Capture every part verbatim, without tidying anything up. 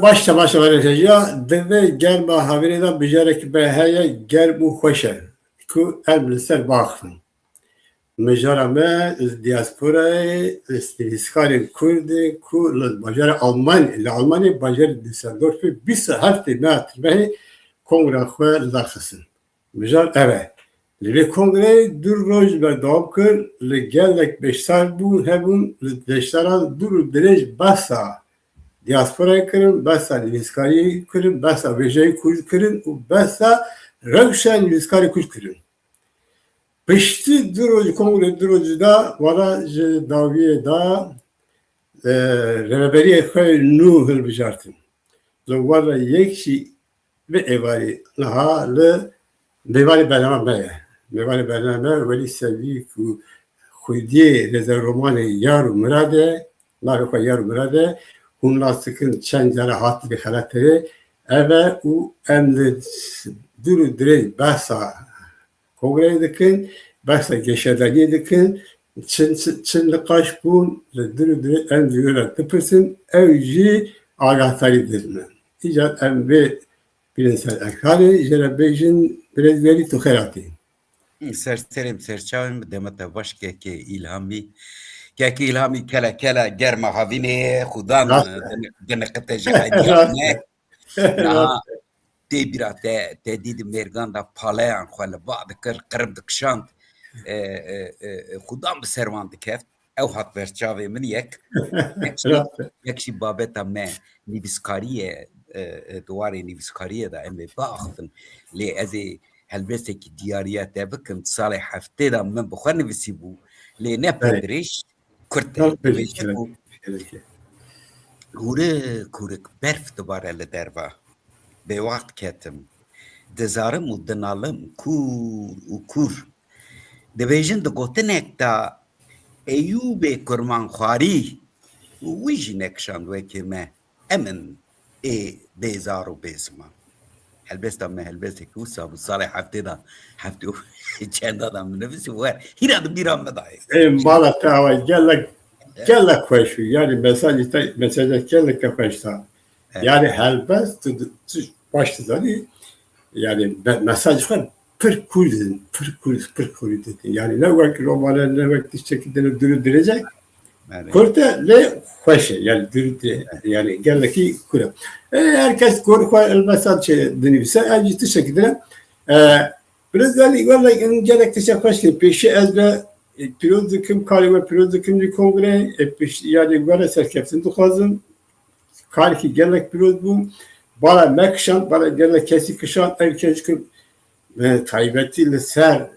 Baş temaşevanên hêja, di vê germa havînê de mijarek me heye germ û xweş e ku em li ser biaxivin. Mijara me li diasporayê, li nivîskarên Kurd ê ku li bajarê Alman-, li Almanyayê bajarê Düsseldorfê bîst û heftê meha tirmehê kongra xwe li dar xistin. Mijar ev e. Li vê kongreyê du roj berdewam kir, li gelek beşdar bûn, hebûn, li beşdaran dûr û dirêj behsa diasporayê kirin, behsa nivîskariyê kirin, behsa wêjeyê Kurd kirin û behsa rewşa nivîskarê Kurd kirin. Piştî du roj kongrê du rojî de were ji dawiyê de, e, rêveberiyê xwe nû hilbijartin. Li were yek jî vê êvarî niha li mêvanê bernama me ye. Mêvanê bernama me Welîd Sevî ku xwediyê rêzeromanê Yar û Mirad e, navê xwe Yar û Mirad e, hûn nas dikin, çend cara hat vê xelatê. Ev e û em li dûr û dirêj behsa kongreyê dikin, behsa geşedaniyê dikin, çi, çi, çi niqaş bûn, li dûr û dirêj em ji wê re dipirsin, ew jî agahdar didin. Îcar em vê bînin ser ekranê, jê re bêjin, birêz Welîd, tu xêr hatî. Ser serê min, ser çavê min, bi dema te baş, kekê Îlhamî. Kekê Îlhamî kele kele germa havînê ye, xudan, Rast e. Diniqite ji Rast e. Niha tê bîra te, te dî di mêrgan de paleyan xwe li ba dikir, qirim dikişand. E, e, e, xudan bi ser wan dikeft. Ew hat ber çavê min yek. Yek jî, Rast e. Yek jî babeta me nivîskarî ye, e, e, di warê nivîskariyê de em ê biaxivin. Lê ez ê helbestekî diyariya te bikim. Salê heftê de min bi xwe nivîsî bû. Lê ne pir Belê. dirêj, kurt e. Belê, Dibêje belê, ku belê. Kurik, kurik berf dibare li derva. Bêwext ketim. Dizarim û dinalim kûr û kûr. Dibêjin di gotinek de Eyûbê kurmanxwarî û wî jî nekişand wekî me. Em in ê bêzar û bêziman. Helbesta me helbestek wisa bû, salê heftê de, heftê û çenda de min nivîsî wer. Hîra di bîra me dayê. Ê, mala te awa gelek, gelek xweş bû. Yani mesajê te, mesajek gelek te xweş da. Evet. Yani helbest tu, tu baş dizanî, yani be-, mesaj xwe pir kûr didin, pir kûr, pir kûr didin. Yani ne wek romane, ne wek tiştekî din dûr dirêjek. Evet. Kurt e, lê xweş e. Yani dûr dire-, yani gelekî kûr e. E, herkes kor xwe elbesta çê dinivîse, ez jî tiştekî din. E, Birêz Welîd, wele gelek tiştek xweş kirin. Pêşî ez be, e, pîroz dikim, karê we pîroz dikim li kongreyê. E, pêş-, yani we re serkeftin dixwazim. Karekî gelek pîroz bû. Bala me kişand, bala gelek kesî kişand. Ev kes ku, e, taybetî li ser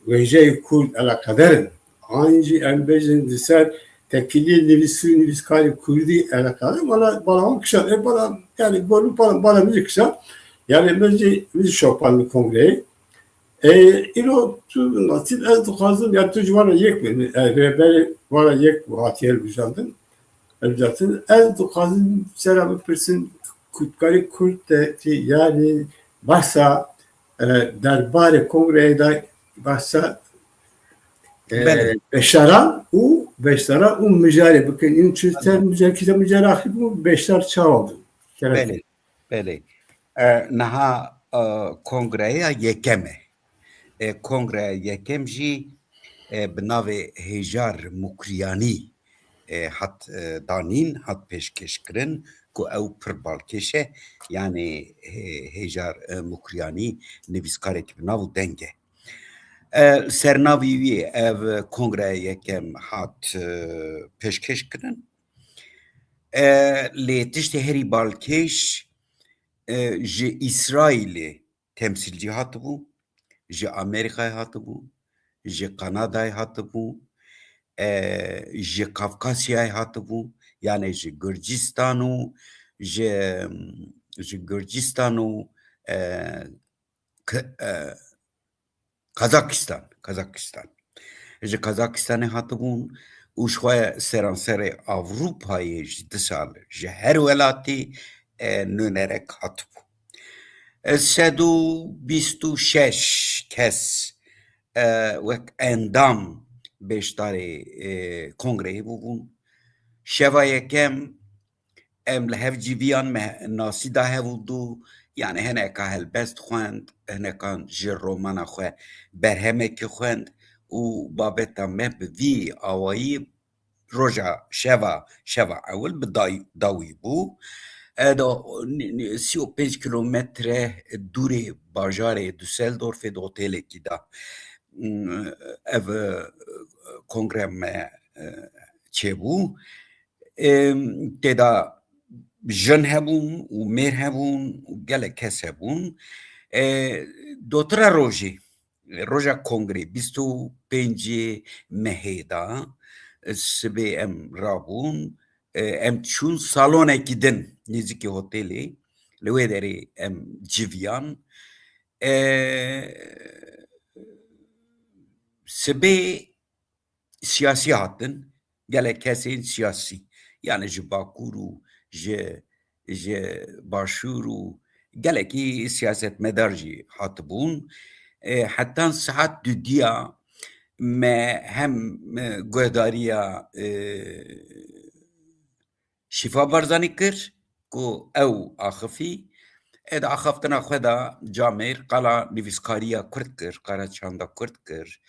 wêjeyê Kurd eleqedar in. An jî em bêjin li ser tekiliyê nivîsî û nivîskarê Kurdî eleqedar in. Bala, bala wan kişand. E, bala, yani, gor bala, bala min jî kişand. Yani, min jî, min jî şopand li kongreyê. E, îro tu nasîb, ez dixwazim, ya tu ji wan re yek bî, e, rêberê wan re yek bû, hatiye hilbijandin, hilbijartin. Ez dixwazim sera bipirsim, ku dikarî kurt de ki, yani, behsa, e, derbarê kongreyê de behsa, e, Belê. beşdaran û, beşdaran û mijarê bikin. În çi ser Belê. mijar, kî de mijar axir bû, beşdar çawa bû? Kerem. Belê. Belê. E, niha, e, kongreya yekem e. E, kongreya yekem jî, e, bi navê Hêjar Mukriyanî, e, hat, e, danîn, hat pêşkêşkirin, ku ew pir balkêş e. Yanî, Hê-, Hêjar, e, Mukriyanî nivîskarekî bi nav û deng e. E, sernavî wî ev kongreya yekem hat, e, pêşkêşkirin. E, lê tiştê herî balkêş, e, ji Îsraîlê temsîlcî hatibû, ji Amerîkayê hatibû, ji Kanadayê hatibû, e, ji Kafkasyayê hatibû, yanê ji Gurcistan û ji, ji Gurcistan û, e, k-, e, Kazakistan, Kazakistan. Ji Kazakistanê hatibûn û ji xwe seranserê Ewropayê ji di sal ji her welatî, e, nûnerek hatibû. E, sed û bîst û şeş kes, e, wek endam beşdarê, e, kongreyê bûbûn. Şeva yekem, Em li hev civiyan, me nasî da hev û du, yani hineka helbest xwend, hinekan ji romana xwe berhemekî xwend û babeta me bi vî awayî roja şeva, şeva ewil bi day-, dawî bû. E, da, ni-, ni-, sî û pênc kîlometre dûrê bajarê Düsseldorfê di otelekî de, mm, ev, e, kongre me, e, çêbû. Ê, têda jin hebûn û mêr hebûn û gelek kes hebûn. Ê, dotira rojê, roja kongrê, bîst û pêncê mehê de, sibê em rabûn, ê, em çûn salonekî din, nêzîkî hotelê, li wê derê em civiyan. Ê, sibê siyasî hatin, gelek kesên siyasî, yani ji Bakur û ji, ji Başûr û gelekî siyasetmedar jî hatibûn. E, hetan saet dudiya me hem, e, guhdariya, e, Şîfa Barzanî kir ku ew axifî. E, di axaftina xwe de camêr qala nivîskariya kurd kir, qala çanda kurd kir.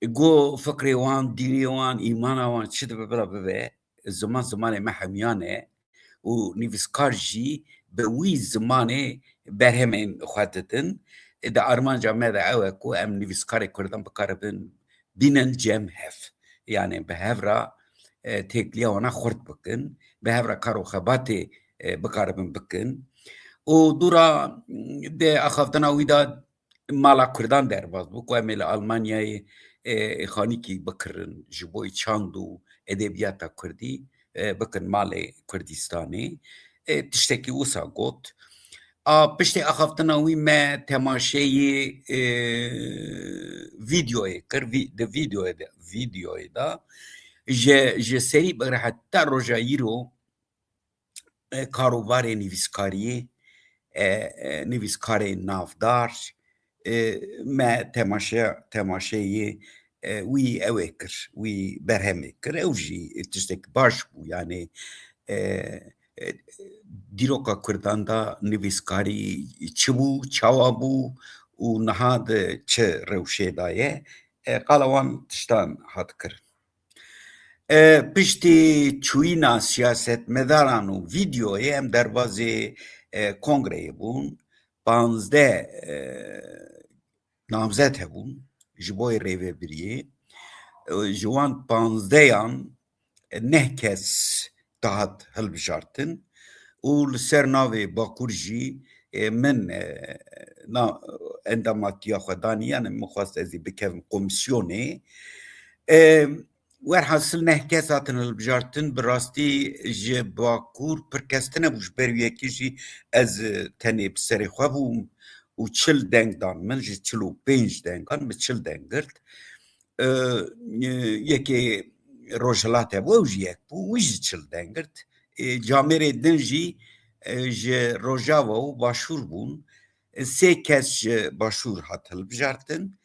Got fikrê wan, dînê wan, îmana wan çi dibe bila bibe, ziman zimanê me hemiyan e û nivîskar jî bi wî zimanê berhemên xwe didin. E, di armanca me de ew e ku em nivîskarê kurdan bikaribin bînin cem hev. Yani bi hev re, e, têkiliya wana xurt bikin, bi hev re kar û xebatê, e, bikaribin bikin. Û dûra, mm, di axaftina wî de mala kurdan derbas bû ku em ê li Almanyayê, e, xanîkî bikirin ji bo çand û edebiyata kurdî, e, bikin malê Kurdistanê. E, tiştekî wisa got. A, piştî axaftina wî me temaşeyê, e, vîdeoyê kir. Vî-, di vîdeoyê de, vîdeoyê de ji, ji serî bigre heta roja îro, e, karobarê nivîskariyê, e, e, nivîskarên navdar, e, me temaşe-, temaşeyê, e, wî ew ê kir, wî berhemê kir. Ew jî tiştek baş bû, yani, e, e, dîroka kurdan de nivîskarî çi bû, çawa bû û niha di çi rewşê de ye? E, qala wan tiştan hat kirin. E, piştî çûyîna siyasetmedaran û vîdeoyê em derbazê, e, kongreyê bûn. Panzdeh, e, namzet hebûn ji bo rêvebiriyê. E, ji wan panzdeyan, e, neh kes dihat hilbijartin û li ser navê Bakur jî, e, min, e, na-, endamatiya xwe danî, yani min xwest ez ê bikevim komîsyonê. E, werhasil neh kes hatin hilbijartin, bi rastî ji Bakur pir kes tine bû, ji ber wî yekê jî ez, e, tenê bi serê xwe bûm û çil deng dan min, ji çil û pênc dengan min çil deng girt. E, e, yekê Rojhilat hebû, ew jî yek bû, wî jî çil deng girt. E, camêrê din jî, e, ji Rojava û Başûr bûn. E, sê kes ji Başûr hat hilbijartin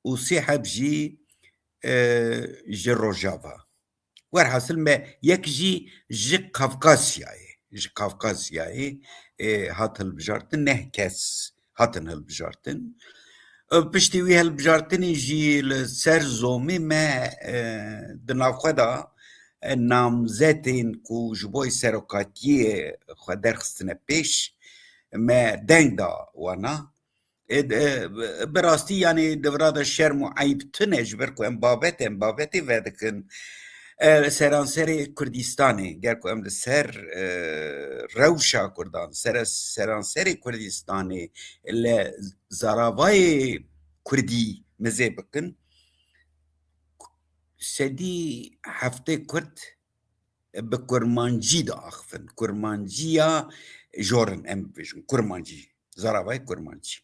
û sê heb jî, e, ji Rojava. Werhasil me yek jî ji Kafkasyayê, ji Kafkasyayê, e, hat hilbijartin, neh kes hatin hilbijartin. E, piştî wî hilbijartinê jî li ser zomê me, e, di navxwe de, e, namzetên ku ji bo serokatiyê xwe derxistine pêş, me deng da wana. E, e, bi rastî, yani, di vira de şerm û eyb tune, ji ber ku em babet, em babetê vedikin. E, seranserê Kurdistanê, ger ku em li ser, e, rewşa Kurdan, sere-, seranserê Kurdistanê li zaravayê Kurdî mizê bikin, sedî heftê Kurd bi Kurmancî diaxivin. Kurmanciya jorin, em bibêjin, Kurmancî. Zaravayê Kurmancî.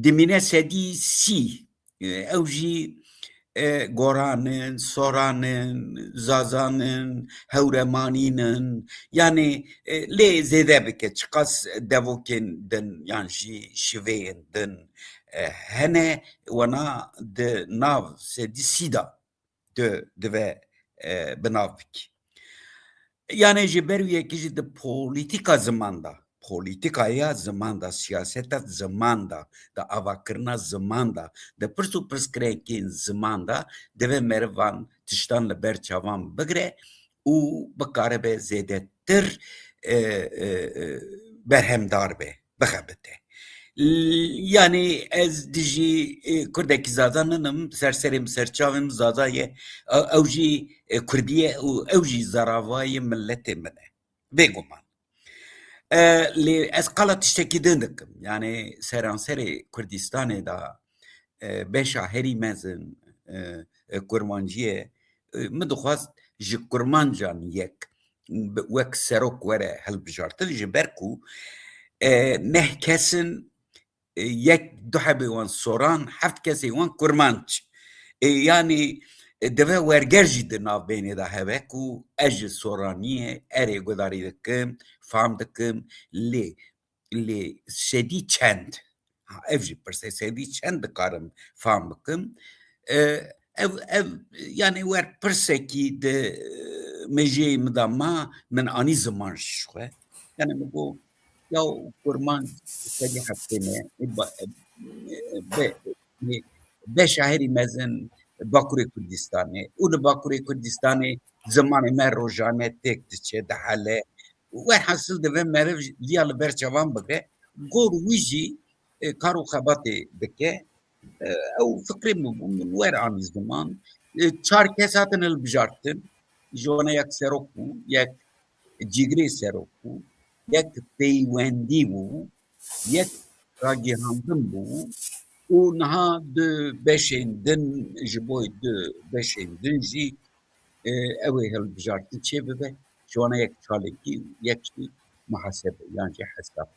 Dimîne sedî sî, e, ew jî, e, Goran in, Soran in, Zazan in, Hewremanîn in. Yanî, e, lê zêde bike, çiqas devokên din yan jî şiveyên din, e, hene, wana di nav sedî sî de di-, dive, e, bi nav bikî. Yanî ji ber wî yekê jî di polîtîka ziman de, polîtîkaya ziman de, siyaseta ziman de, di avakirina ziman de, di pirs û pirsgirêkên ziman de divê meriv van tiştan li ber çavan bigire û bikaribe zêdetir, e, e, e, berhemdar be, bixebite. L-, yanî ez dijî, e, Kurdekî Zaza ninim, ser serê min, ser çavê min Zaza ye. E, ew jî, e, Kurdî ye û ew jî zarava yê miletê min e. Bêguman. E, lê ez qala tiştekî din dikim. Yanî seranserê Kurdistanê de, e, beşa herî mezin, e, e, kurmancî ye. E, min dixwest ji kurmancan yek bi-, wek serok were hilbijartin, ji ber ku, e, neh kes in, e, yek du hebê wan soran, heft kesê wan kurmanc. E, yanî, e, divê werger jî di navbênê de hebe ku ez ji soraniyê erê gudarî dikim, fam dikim, lê, lê sedî çend? Ha, ev jî pirse, sedî çend dikarim fam bikim? E, ev, ev, yanî wer pirsekî di, e, mejiyê min de ma, min anî ziman ji xwe. Yanî min got, ya kurmanc sedî heftê ne, e, ba-, e, be-, e, beşa herî mezin Bakurê Kurdistanê û li Bakurê Kurdistanê zimanê me rojane têk diçe, dihele. Werhasil divê meriv viya li ber çavan bigre. Gor wî jî, e, kar û xebatê dike. E, ew fikrê min bû, min wer anî ziman. E, çar kes hatin hilbijartin. Ji wana yek serok bû, yek cîgirê serok bû, yek peywendî bû, yek ragihandin bû û niha du beşên din, ji bo du beşên din jî, e, ew ê hilbijartin çêbibe. Ji wana yek çalakî û yek jî muhasebe yan jî hesab.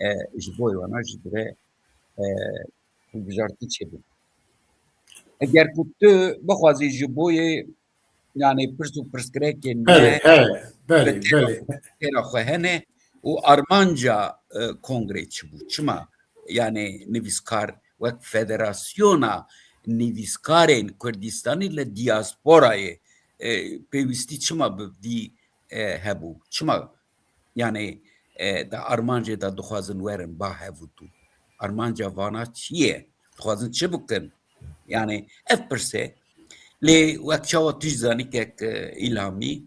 E, ji bo wana jî divê, e, hilbijartin çêbibe. Eger ku tu bixwazî ji bo yê, yanî pirs û pirsgirêkên me, belê, he, belê, bi têra, belê, têra xwe hene û armanca, e, kongrê çi bû? Çima, yanî nivîskar wek Federasyona Nivîskarên Kurdistanî li diasporayê, e, pêwîstî çima bi vî, e, hebû? Çima Yanî, e, di armancê de dixwazin werin ba hev û dû. Armanca vana çi ye? Dixwazin çi bikin? Yanî, ev pirse, lê wek çawa tu jî zanî kek, e, Îlhamî,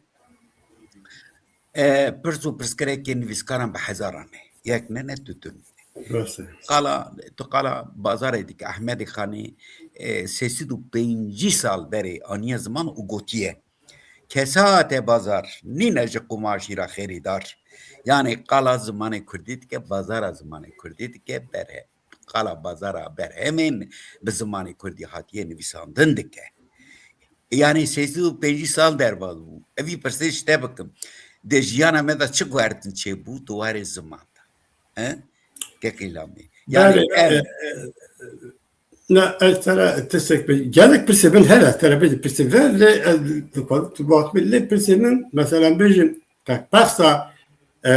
e, pirs û pirsgirêkên nivîskaran bi hezaran e. Yek nene tu tune. Rast e. Qala, tu qala bazarê dike, Ehmedê Xanî, e, sê sed û pêncî sal berê aniye ziman û gotiye. Kesa hate bazar, nîne ji qumaşî re xêrîdar. Yanî qala zimanê kurdî dike, bazara zimanê kurdî dike, berhe-, qala bazara berhemên bi zimanê kurdî hatiye nivîsandin dike. Yanî sê sed û pêncî sal derbas bû. Evî pirsê ji te bikim. Di jiyana me de çi guhertin çêbû, di warê ziman de? He? Kek Îlhamî. Yanî belê, ev e, e, Na, ez te re tirsek be-, gelek pirsê min hene, ez te re bêjim pirsê ve, lê ez dixwazim tu bak min, lê pirsê min, mesela bêjim, te behsa, e,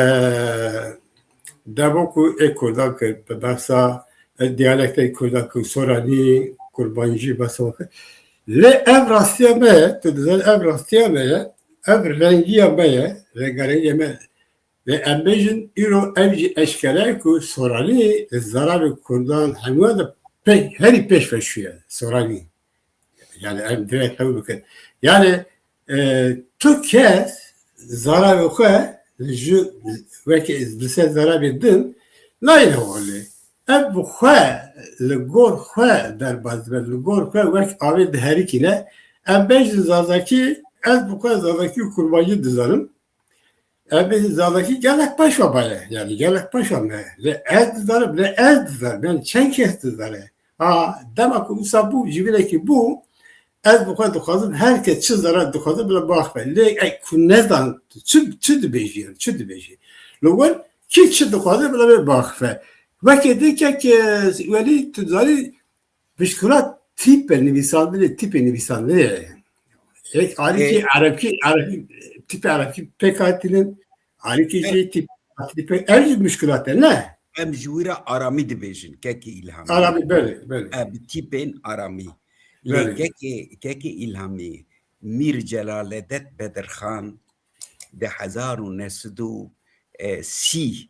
devo ku ê Kurdan kir, bi behsa, e, diyalektê Kurdan kir, Soranî, Kurmancî, behsa kir. Lê ev rastiya me ye, tu dizanî ev rastiya me ye, ev rengiya me ye, rengarengiya me. Lê em bêjin, îro ev jî eşkere ye ku Soranî li zararê Kurdan hemûyan de pê-, herî pêş ve çûye Soranî. Yani em direkt qebûl bikin. Yani, e, tu kes zararê xwe ji, weke li ser zararê din nayêne holê. Ev bi xwe li gor xwe derbas dibe, li gor xwe wek avê diherikîne. Em bêjin Zazakî, ez bi xwe Zazakî û Kurmancî dizanim. Em ê Zazakî gelek paşa me ye. Yani gelek paşa me ye. Lê ez dizanim, lê ez dizanim. Yani çend kes dizane. Ha, dema ku wisa bû, civînekî bû, ez bi xwe dixwazim, her kes çi zana dixwaze bila biaxife. Lê ey ku nezan, çi, çi dibêjî yani, çi dibêjî? Li wir kî çi dixwaze bila bê biaxife. Wekê dî kek, e, welî tu zanî, Muşkila tîpê nivîsandinê, tîpê nivîsandinê ye. Yek alîkî, e, erebkî, erebkî, tîpê erebkî pêk hatînin, alîkî, e, jî tîp, tîpê, ev jî muşkilat e, ne? Em ji wî re aramî dibêjin, kekê Îlhamî. Aramî, belê, belê. E, bi tîpên aramî. Lê, belê, kekê, kekê Îlhamî, Mîr Celaledet Bedirxan, di hezar û neh sed û sî,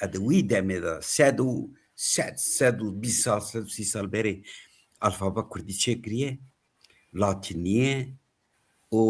e, di wî demê de sed û, sed, sed û bîst sal, sed û sî sal berê alfabe kurdî çêkiriye, latînî ye û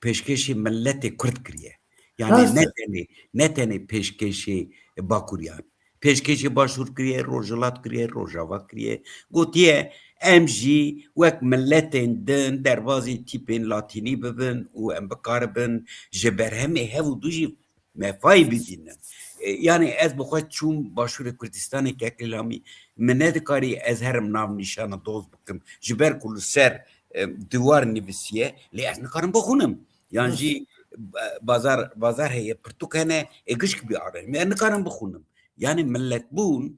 pêşkêşî miletê kurd kiriye. Yani Rast e. ne tenê, ne tenê pêşkêşî bakuriyan. Pêşkêşî Başûr kiriye, Rojhilat kiriye, Rojava kiriye. Gotiye, em jî wek miletên din derbazî tîpên latînî bibin û em bikaribin ji berhemê hev û du jî mefayî bidînin. E, yani ez bi xwe çûm Başûrê Kurdistanê, kekê Lamî, min nedikarî ez herim nav nîşana doz bikim. Ji ber ku li ser, e, diwar nivîsiye, lê ez nikarim bixwînim. Yan Rast. jî, e, bazar, bazar heye, pirtûk hene, ê gişk biarênim. Ez nikarim bixwînim. Yani miletbûn,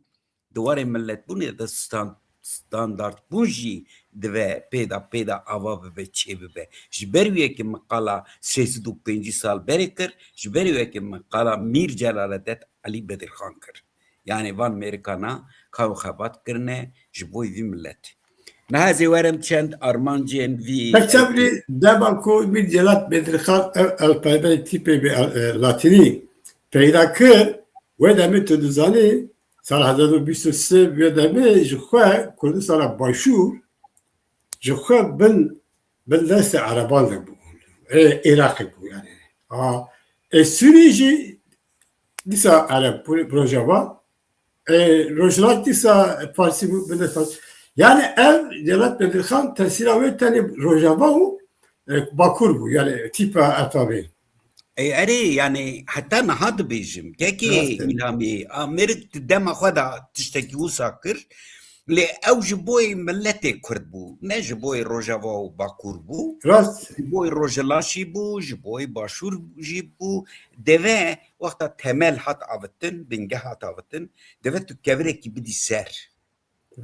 di warê miletbûnê de stan-, standartbûn jî divê pêda pêda ava bibe, çê bibe. Ji ber wê yekê min qala sê sed û pêncî sal berê kir, ji ber wê yekê min qala Mîr Celaledet Elî Bedirxan kir. Yani van mêrikana kar û xebat kirine ji bo vî miletê. Niha ez ê werim çend armancên vî Tek çevlî dema ku Mîr Celat Bedirxan ev alfabeyê tîpê bi, e, latînî peyda kir, wê demê tu dizanî, sala hezar û bîst û sê wê demê ji xwe Kurdistana Başûr ji xwe bin, bin destê Ereban de bû. Ê, Iraqê bû yani. A, ê, Sûrî jî dîsa Ereb, Rojava. E, Rojhilat dîsa Farsî bû, bin dest Farsî. Yani ev Celat Bedirxan tesîra wê tenê Rojava û, e, Bakur bû. Yani tîpa alfabeyê. E, erê, yani heta niha dibêjim. Kekê Rast e. Îlhamî, a, mêrik di dema xwe de tiştekî wisa kir. Lê ew ji boyê miletê Kurd bû. Ne ji boyê Rojava û Bakur bû. Rast. Ji boyê Rojhilat jî bû, ji boyê Başûr jî bû. Deve wexta temel hat avitin, bingeh hat avitin, deve tu kevirekî bidî ser.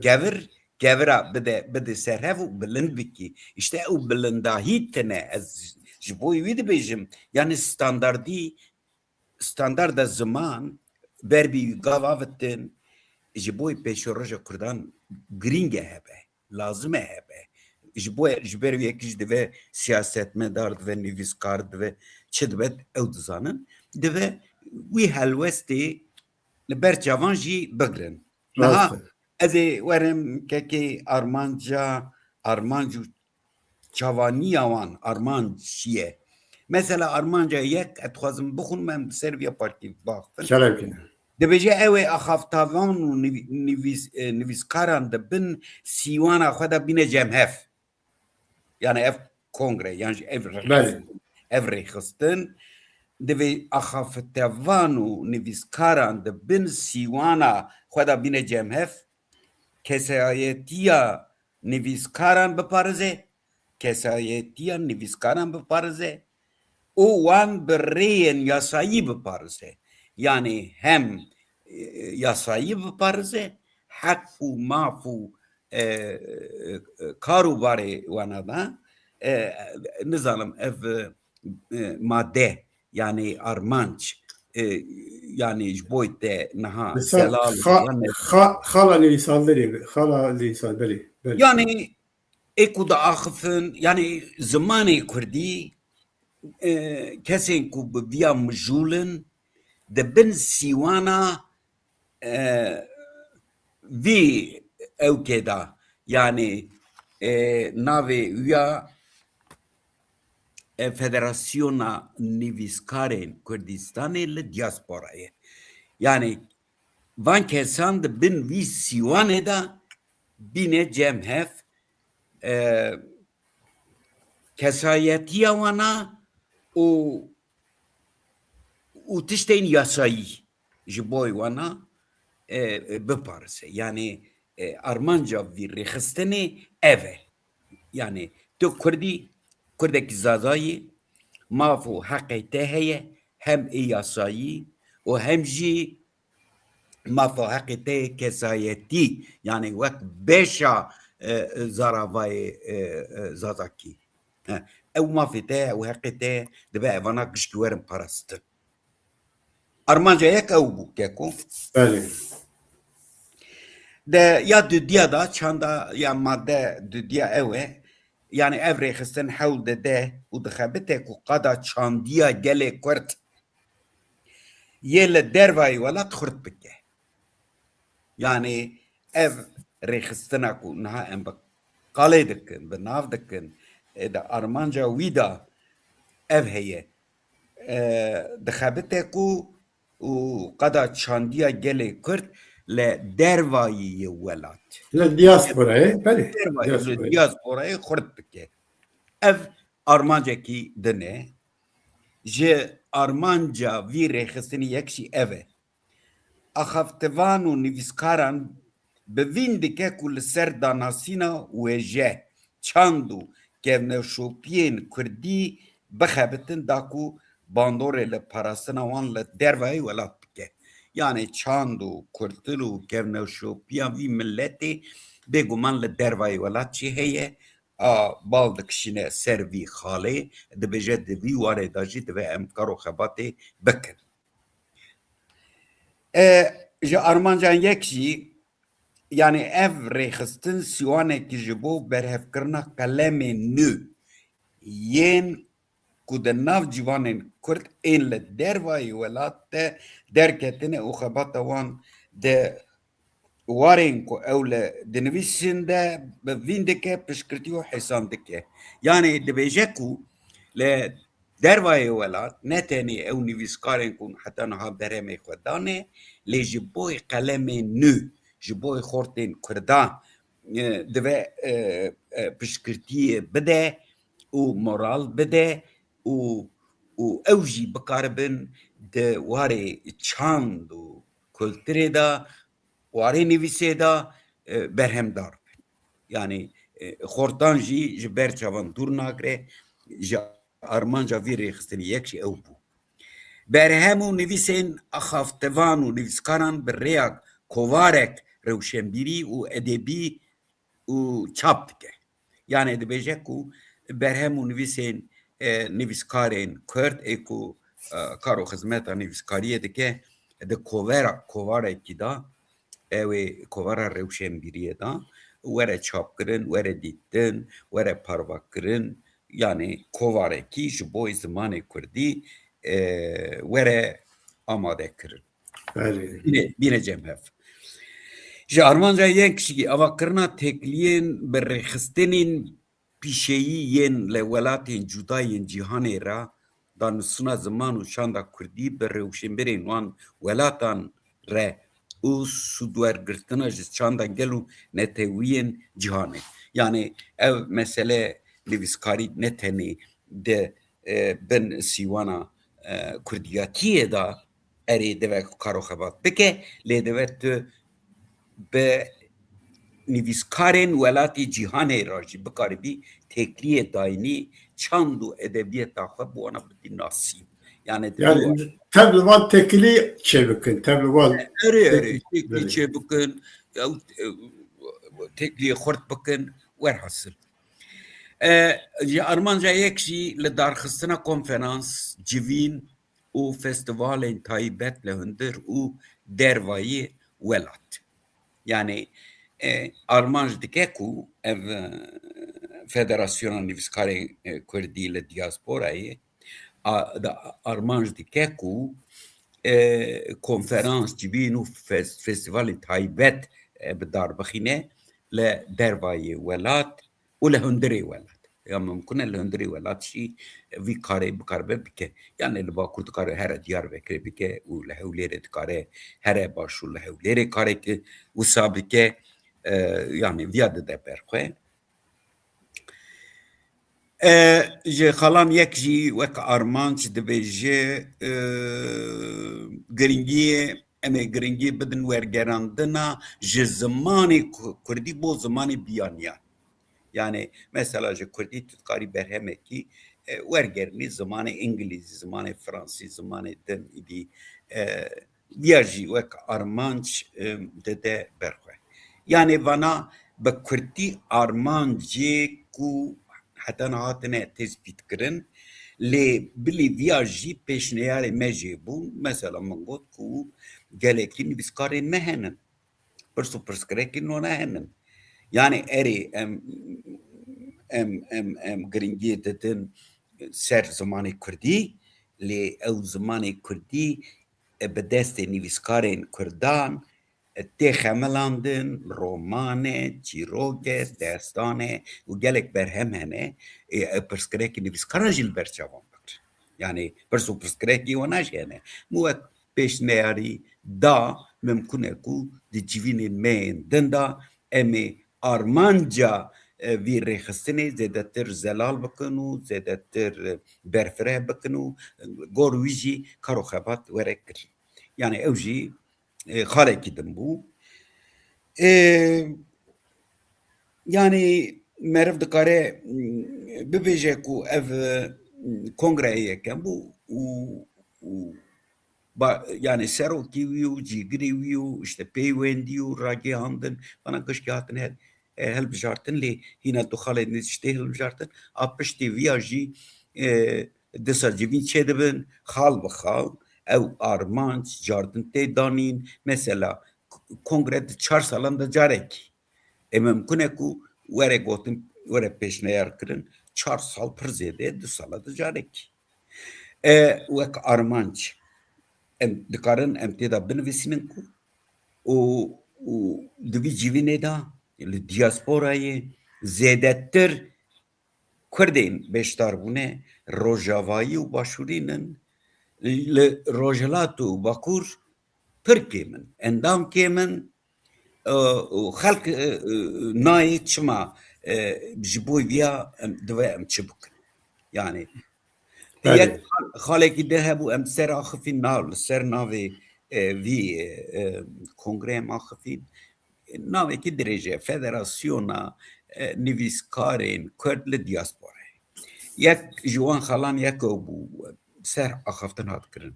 Kevir, kevira bide, bide ser hev û bilind bikî. Îşte ew bilindahî tine, ez ji bo wî dibêjim. Yani standardî, standarda ziman ber bi gav avitin, ji bo pêşeroja Kurdan girîng e hebe, lazim e hebe. Ji bo, ji ber wê yekê jî divê siyasetmedar, divê nivîskar, divê çi dibe ew dizanin. Divê wî helwestê li ber çavan jî bigirin. Niha Rast e. ez ê werim kekê armanca, armanc û çavaniya wan, armanc çi ye? Mesela armanca yek, ez dixwazim bixwim, em ser vîya partî baxifin. Şeref kene. Dibêje ew ê axaftavan û nivî-, nivîs-, e, nivîskaran di bin sîwana xwe de bîne cem hev. Yani ev kongre, yan jî ev Belê. rêxistin, ev rêxistin divê axaftevan û nivîskaran di bin sîwana xwe de bîne cem hev, kesayetiya nivîskaran biparêze, kesayetiya nivîskaran biparêze û wan bi rêyên yasayî biparêze. Yani hem, e, yasayî biparêze, heq û maf û, e, e, kar û barê wana da, e, nizanim ev, e, madde, yani armanc, e, yani ji bo te niha Misal, zelal, xa-, yani xa-, xala nivîsandinê, xala nivîsan-, belê, belê. Yani ê ku diaxifin, yani zimanê kurdî, e, kesên ku bi viya mijûl in, di bin sîwana, e, vî ewkê de, yani, e, navê wîya, e, Federasyona Nivîskarên Kurdistanê li diasporayê. Yani van kesan di bin vî sîwanê de bîne cem hev, e, kesayetiya wana û, û tiştên yasayî ji bo wana, e, e, biparêze. Yani, e, armanca vî rêxistinê ev e. Yani tu Kurdî, Kurdekî Zaza yî, maf û heqê te heye, hem ê yasayî û hem jî maf û heqê te yê kesayetî, yani wek beşa, e, e, zaravayê, e, e, Zazakî. He, ew mafê te ye, ew heqê te ye, dibe evana gişkî werin parastin. Armanca yek ew bû, keko. Belê. De ya dudiya da, çanda ya madde dudiya ew e, yanî ev rêxistin hewl dide û dixebite ku qada çandiya gelê Kurd yê li dervayî welat xurt bike. Yanî ev rêxistina ku niha em bi qalê dikin, bi nav dikin, e, di armanca wî de ev heye. E, dixebite ku û qada çandiya gelê Kurd li dervayî yê welat. Li diasporayê, belê. Dervayî, li diasporayê. Diasporayê xurt bike. Ev armancekî din e. Ji armanca vî rêxistinî yek jî ev e. Axaftivan û nivîskaran bi vîn dike ku li ser danasîna wêje, çand û kevneşopiyên kurdî bixebitin da ku bandorê li parastina wan li dervayî welat bike. Yanî çand û kultur û kevneşopiya vî miletê bêguman li dervayî welat jî heye. A, bal dikişîne ser vî xalê, dibêje di vî warê de jî divê em kar û xebatê bikin. E, ji armancan yek jî, yanî ev rêxistin sîwanekî ji bo berhevkirina qelemên nû yên ku di nav ciwanên Kurd ên li dervayî welat de derketine û xebata wan di warên ku ew li dinivîsin de bi vîn dike, piştgirtî û hêsan dike. Yanî dibêje ku li dervayê welat ne tenê ew nivîskarên ku heta niha berhemê xwe dane, lê ji bo qelemên nû, ji bo xortên Kurda, e, divê, e, e, piştgirtiyê bide û moral bide û, û ew jî bikaribin di warê çand û kulturê de, warê nivîsê de, e, berhemdar bin. Yanî, e, xortan jî ji ber çavan dûr nagire, ji armanca vî rêxistinî yek jî ew bû. Berhem û nivîsên axaftivan û nivîskaran bi rêya kovarek rewşenbîrî û edebî û çap dike. Yanî dibêje ku berhem û nivîsên, e, nivîskarên Kurd ê ku, e, kar û xizmeta nivîskariyê dike, di kovera, kovarekî de, ew ê kovara rewşenbîriyê de were çapkirin, were dîtin, were parvekirin, yanî kovarekî ji bo zimanê Kurdî, e, were amade kirin. Belê. Bîne, bîne cem hev. Ji armanca yek jî avakirina têkiliyên bi rêxistinên pîşeyî yên li welatên cuda yên cîhanê re, danûstina ziman û çanda kurdî bi rewşenbirên wan welatan re û sûdwergirtina ji çanda gel û netewiyên cîhanê. Yanî ev mesele nivîskarî ne tenê di, e, bin sîwana, e, kurdiyatiyê de erê divê kar û xebat bike, lê divê tu bi nivîskarên welatê cîhanê re jî bikaribî têkliyê dayînî çand û edebiyeta xwe bi wana bidî nasîn. Yanî, yanî tev li van têkilî çêbikin, tev li van erê, erê, têkilî çêbikin, ew, e, têkiliyê xurt bikin, werhasil. E, ji armanca yek jî li darxistina konferans, civîn, û festîvalên taybet li hundir û dervayî welat. Yanî, e, armanc dike ku ev, e, Federasyona Nivîskarên, e, Kurdî li diasporayê, a, da, armanc dike ku, e, konferans, civîn û fes-, festîvalên taybet, e, bi dar bixîne li dervayê welat, û li hundirê welat. Ya mimkun e li hundirê welat jî vî karê bikaribe bike. Yanî li Bakur dikare here Diyarbekirê bike û li Hewlêrê dikare here Başûr li Hewlêrê kareke wisa bike. E, yanî viya dide ber xwe. E, ji xalan yek jî wek armanc dibêje, e, giringiyê em ê giringî bidin wergerandina ji zimanê ku-, kurdî bo zimanê biyaniyan. Yanî mesela ji kurdî tu dikarî berhemekî, e, wergerînî zimanê îngilîzî, zimanê fransî, zimanê din îdî, e, viya jî wek armanc, e, dide ber xwe. Yanî vana bi kurdî armancê ku heta niha hatine tespîtkirin, lê bilî viya jî pêşniyarê me jê bûn. Mesela min got ku gelekî nivîskarên me henin. Pirs û pirsgirêkên wana henin. Yanî erê em, em, em, em giringiyê didin ser zimanê kurdî, lê ew zimanê kurdî, e, bi destê nivîskarên kurdan, e, tê xemilandin, roman e, çîrok e, destan e û gelek berhem hene. E, ew pirsgirêkê nivîskaran jî li ber çavan bigirin. Yanî pirs û pirsgirêkî wana jî hene. Min wek pêşneyarî da, mimkun e ku di civînên me yên din de em ê armanca, e, vî rêxistinê zêdetir zelal bikin û zêdetir, e, berfireh bikin û, e, gor wî jî kar û xebat were kirin. Yanî ew jî, e, xalekî din bû. E, yanî meriv dikare, m, bibêje ku ev, e, kongreyê yekem bû û, û ba, yanî serokî wî û cîgirê wî û işte peywendî û ragihandin, bana gişkî hatin hel-, e, hilbijartin, lê hîna du xalên din ji tê hilbijartin. A piştî viya jî, e, disa civîn çêdibin, xal bi xal, ew armanc, cardin tê danîn. Mesela k-, kongre di çar salan de carekî. E, mimkun e ku were gotin, were pêşneyar kirin, çar sal pir zêde, du sala de carekî. E, wek armanc em dikarin em tê de binivîsînin ku û, û di vî civînê de li diasporayê zêdetir Kurdên beşdar bûne Rojavayî û Başûrî nin, li Rojhilat û Bakur pir kêm in, endam kêm in, e, û xelk, e, e, nayê çima, e, ji bo viya em, divê em çi bikin? Yanî Belê. Yek xal-, xalekî din hebû, em ser axifîn nav, li ser navê, e, vî, e, e, kongreyê em axifîn. Navekî dirêj e, Federasyona, e, Nivîskarên Kurd li Diasporayê. Yek ji wan xalan yek ew bû, ser axaftin hat kirin.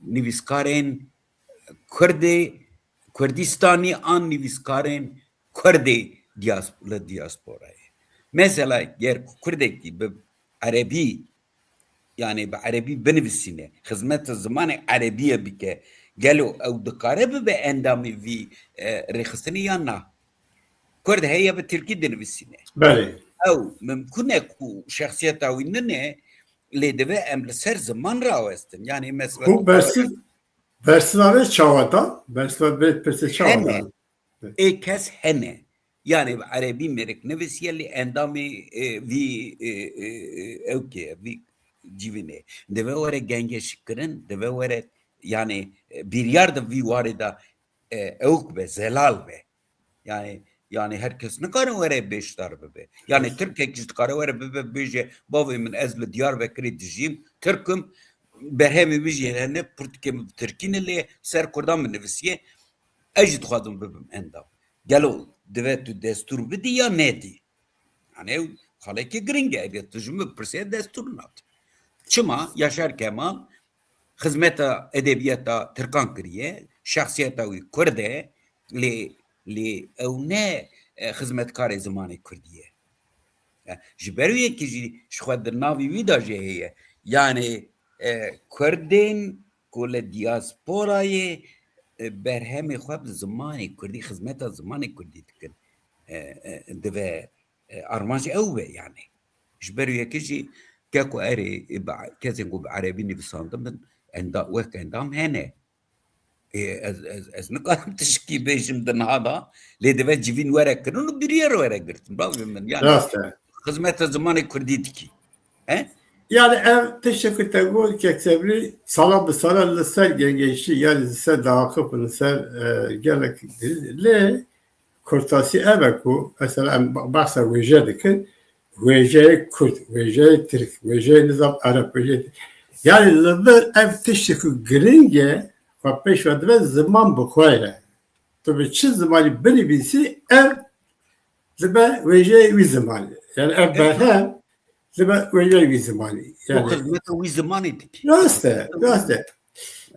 Nivîskarên Kurdê, Kurdistanî an nivîskarên Kurdê dias-, li diasporayê. Mesela ger ku Kurdekî bi erebî, yanî bi erebî binivîsîne, xizmeta zimanê erebiyê bike, gelo ew dikare bibe endamê vî, e, rêxistinê yan na? Kurd heye bi tirkî dinivîsîne. Belê. Ew mimkun e ku şexsiyeta wî nine, lê divê em li ser ziman rawestin. Yanî mesela Hûn bersiv, bersiva vê çawa da? Bersiva vê pirsê çawa Hene. da? Ê kes hene. Yanî bi erebî mêrik nivîsiye lê endamê, e, vî, e, e, e, ewkê, vî civînê. Divê were gengeşîkirin, divê were, yanî, e, biryar di vî warê de, e, ewk be, zelal be. Yanî, yanî her kes nikare were bêşdar bibe. Yanî Tirkek jî dikare were bibe bêje, bavê min ez li Diyarbekirê dijîm, Tirk im, berhemê min jî hene, pirtûkê min bi Tirkî ne lê ser Kurdan min nivîsiye. Ez jî dixwazim bibim endam. Gelo divê tu destûr bidî ya nedî? Yanî ew xalekî giring e. Eger tu ji min bipirsî, destûr nadim. Çima? Yaşar Kemal xizmeta edebiyata tirkan kiriye, şexsiyeta wî kurd e, lê, lê ew ne, e, xizmetkarê zimanê kurdî ye. E, ji ber wê yekê jî ji xwe di navê wî de jî heye. Yanî, e, Kurdên ku li diasporayê, e, berhemê xwe bi zimanê kurdî, xizmeta zimanê kurdî dikin. E, e, divê, e, armanc ew be yanî. Ji ber wê yekê jî ke ku erê, e, bi, kesên ku bi erebî nivîsandibin, enda-, wek endam hene. Ê, ez, ez, ez nikarim tişkî bêjim di niha de, lê divê civîn were kirin û biryar were girtin. Bavê min, yani, Rast e. Xizmeta zimanê kurdî dikî. He? Yani ev tiştek ku te got, Kek Sebrî, sala bi sala li ser gengeşî, yani li ser daxif, li ser, e, gelek lê kurtasî ev e ku, mesela em ba-, behsa wêje dikin, wêjeyê kurd, wêjeyê tirk, wêjeyê nizam ereb, wêjeyê, yani li vir ev tiştek ku giring e, xwe pêş ve dibe ziman bi xwe ye. Tu bi çi zimanî binivîsî, ev dibe wêjeyê wî zimanî. Yani ev berhem dibe wêjeyê wî zimanî. Yani xizmeta wî zimanî dikî. Rast e, rast e.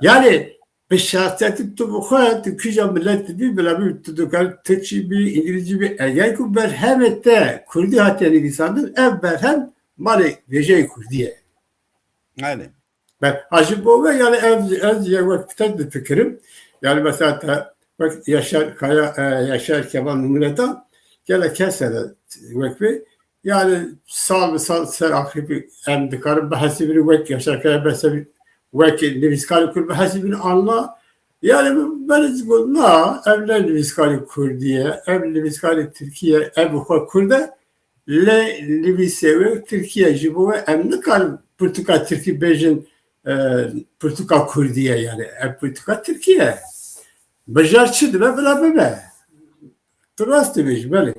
Yani bi şahsiyetî tu bi xwe, tu kîja milet dibî, bila bî tu dikarî tirkçî bî, îngilîzcî bî. Eger ku berhemê te kurdî hatiye nivîsandin, ev berhem malê wêjeyê kurdî ye. Aynen. Ben, ha ji bo me, yani ez, ez ya wek pitek difikirim. Yani mesela te, wek Yaşar Kaya, e, Yaşar Kemal nimûne da, gelek kes hene wek vê, Yani sal bi sal ser axivî em dikarin bihesibin wek Yaşar Kaya, bihesibin wek nivîskarê Kurd bihesibin anla. Yani ben got na, ev ne nivîskarê Kurdî ye, ev nivîskarê Tirkî ye, ev bi xwe Kurd e. Lê nivîsê wê Tirkî ye, ji bo wê em nikarin pirtûka Tirkî bêjin, e, pirtûka Kurdî ye, yani ev pirtûka Tirkî ye. Bijar çi dibe, bila bibe. Tu rast dibêjî, belê.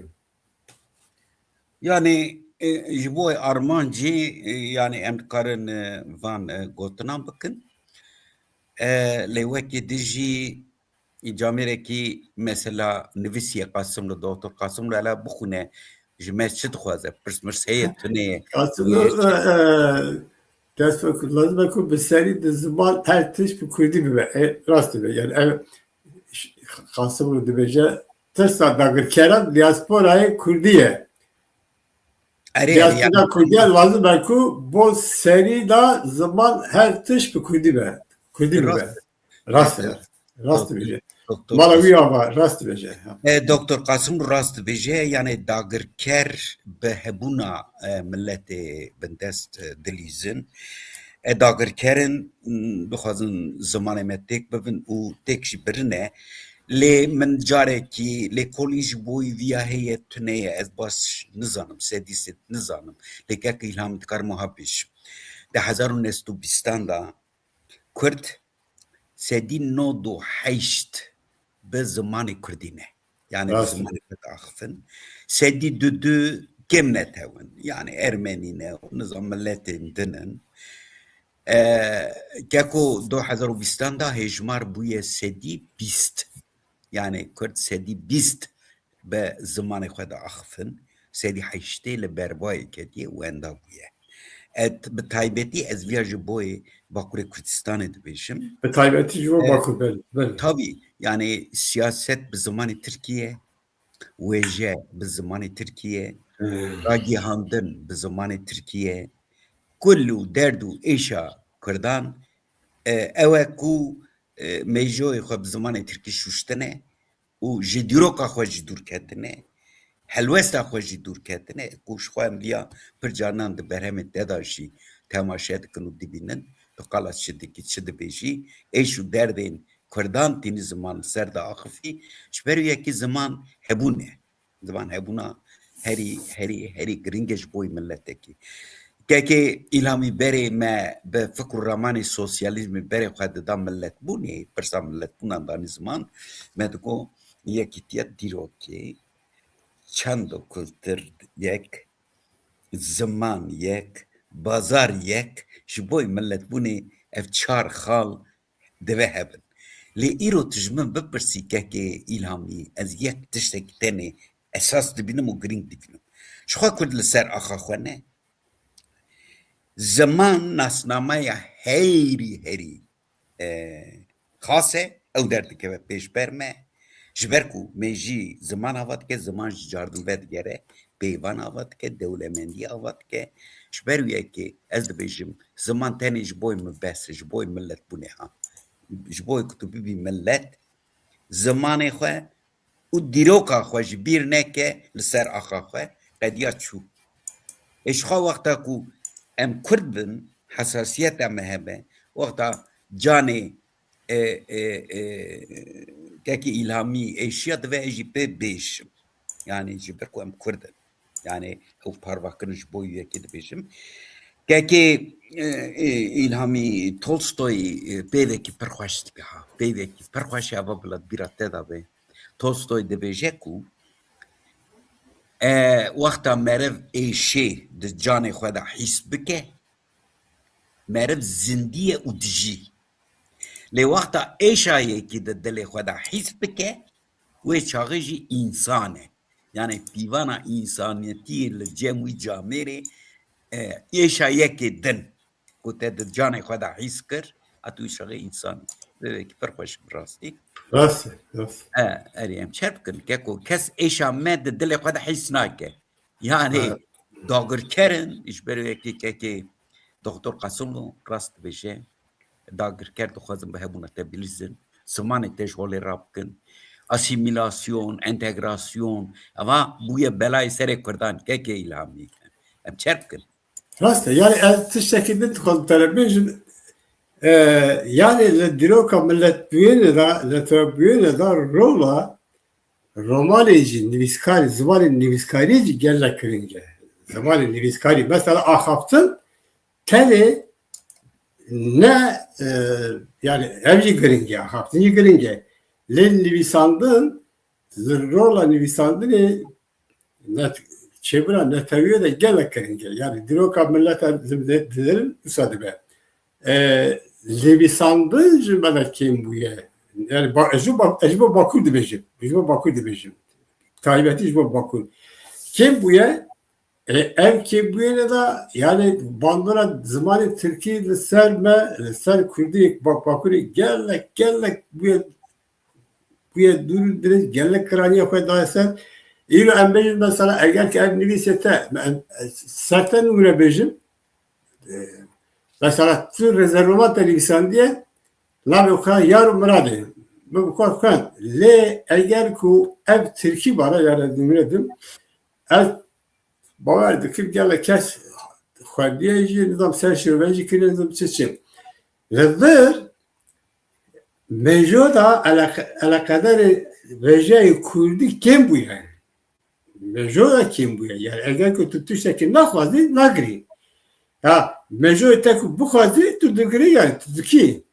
Yani, e, ji bo armancî, e, yani em dikarin, e, van, e, gotinan bikin. E, lê wekî din jî camêrekî mesela nivîsiye Qasimlo, Doktor Qasimlo, hele bixwîne, ji me çi dixwaze, pirsmirs heye, tune ye. Qasimlo, e, e, dest lazim e ku bi serî di ziman her tişt bi kurdî bibe. E, rast dibe. Yani ev Qasimlo dibêje, tirsa dagirkeran diasporayê kurdî ye. Erê, erê, diaspora kurdî ye, lazim e ku bo serî da ziman her tişt bi kurdî be. Kurdî bibe. Rast e. Rast dibêje. Mala wî ava, rast dibêje. E, Doktor Qasim rast dibêje, yani dagirker bi hebûna, e, miletê bindest, e, dilîzin. E, dagirkerin, m, dixwazin zimanê me têk bibin û têk jî birine. Lê min carekî lêkolîn ji bo wî viya heye tune ye, ez baş nizanim, sedî sed nizanim. Lê kek Îlham dikarim wiha bêjim. Di hezar û neh sed û bîstan de Kurd sedî nod û heşt bi zimanê kurdî ne. Yani bi zimanê xwe diaxifin. Sedî du du kêm netewin. Yani ermenî ne, nizam miletên din in. E, keko du hezar û bîstan de hêjmar bûye sedî bîst. Yani Kurd sedî bîst bi zimanê xwe diaxifin. Sedî heştê li berbayê ketiye, wenda bûye. Et, bi taybetî ez viya ji boyê Bakurê Kurdistanê dibêjim. Bi taybetî ji bo, e, Bakur, belê, belê. Tabî, yani siyaset bi zimanê Tirkî ye, wêje bi zimanê Tirkî ye, hmm, ragihandin bi zimanê Tirkî ye, kul û derd û êşa Kurdan, e, ew e ku, e, mêjoyê xwe bi zimanê Tirkî şuştine, û ji dîroka xwe jî dûr ketine, helwesta xwe jî dûr ketine, ku ji xwe em viya pir carinan di berhemên te de jî temaşe dikin û dibînin, tu qala çi dikî, çi dibêjî, êş û derdên Kurdan tînî ziman ser de axifî, ji ber wî yekî ziman hebûn e. Ziman hebûna herî, herî, herî giring e ji bo miletekî. Kekê Îlhamî berê me bi fikr û ramanê sosyalîzmê berê xwe dida miletbûnê, pirsa miletbûnan danî ziman, me digo yekîtiya dîrokê, çand û kultur yek, ziman yek, bazar yek, ji bo miletbûnê ev çar xal dibe hebin. Lê îro tu ji min bipirsî kekê Îlhamî, ez yek tiştekî tenê esas dibînim û girîng dibînim. Ji xwe Kurd li ser axa xwe ne. Ziman nasnameya herî herî, e, xas e, ew derdikeve pêş ber me. Ji ber ku mêjî ziman ava dike, ziman ji cardin vedigere, peyvan ava dike, dewlemendî ava dike. Ji ber wî yekê ez dibêjim, ziman tenê ji bo min bes e, ji bo miletbûnê ha. Ji bo ku tu bibî milet, zimanê xwe û dîroka xwe ji bîr neke, li ser axa xwe qediya çû. Ê ji xwe wexta ku em Kurd bin, hesasiyeta me hebe, wexta canê, e, e, e, kekî Îlhamî êşiya, divê ez jî pê bêşim. Yani ji ber ku em Kurd in. Yani ew parvakirin ji bo yekê dibêjim. Kekê, e, e, Îlhamî Tolstoy, e, peyvekî pir xweş dike ha. Peyvekî pir xweş e, eva bila bîra te de be. Tolstoy dibêje ku, e, wexta meriv êşê di canê xwe de hîs bike, meriv zindî ye û dijî. Lê wexta êşa yekî di dilê xwe de hîs bike, wê çaxê jî însan e. Yani pîvana însaniyetiyê li cem wî camêrê, e, êşa yekê din ku te di canê xwe de hîs kir, a tu çaxê însan. Vêvekî pir xweş bi rastî. Rast e, rast. E, erê em çer bikin, keko kes êşa me di dilê xwe de hîs nake. Yani, ha, dagirker in, ji ber wê yekê kekê Doktor Qasimlo rast dibêje, dagirker dixwazin bi hebûna te bilîzin, zimanê te ji holê rabikin, asîmîlasyon, entegrasyon, eva bûye belayê serê Kurdan, kekê Îlhamî. Em çer bikin. Rast e. Yani ez tiştekî din dixwazim te re bêjim. E, yani li dîroka miletbûyînê de, li tevbûyînê de rola romanê jî, nivîskarî, zimanê nivîskarî jî gelek giring e. Zimanê nivîskarî, mesela axaftin tenê ne, e, yani ev jî giring e, axaftin jî giring e. Lê nivîsandin, li rola nivîsandinê net-, çêbira netewî de gelek giring e. Yani dîroka mileta didirin wisa dibe. E, nivîsandin ji me de kêm bûye. Yani ba-, ez ji ba-, ez ji bo Bakur dibêjim. Ji bo Bakur dibêjim. Taybetî ji bo Bakur. Kêm bûye, e, ev kêmbûyînê de, yani bandora zimanê tirkî li ser me, li ser kurdî, Bak-, Bakurê gelek, gelek bûye, bûye dûr û dirêj, gelek kiraniya xwe daye ser. Îro em bêjin mesela, eger ki ev nivîsê te, em, ser te nimûne bêjim, e, mesela tu rezervoman te nivîsandiye, navê xwe Yar û Miradê, min bi xwe xwend. Lê eger ku ev tirkî bana, yani nimûne dim, ez bawer dikim gelek kes xwendiye jî, nizam ser şirovê jî kiriye, nizam çi çi. Li vir mejo da eleqe-, eleqederê vejeyê kurdî kêm bûye. Mejo da kêm bûye. Yani eger ku tu tiştekî naxwazî, nagirî. Ya mejoyê te ku bixwazî, tu digirî, yani tu dikî.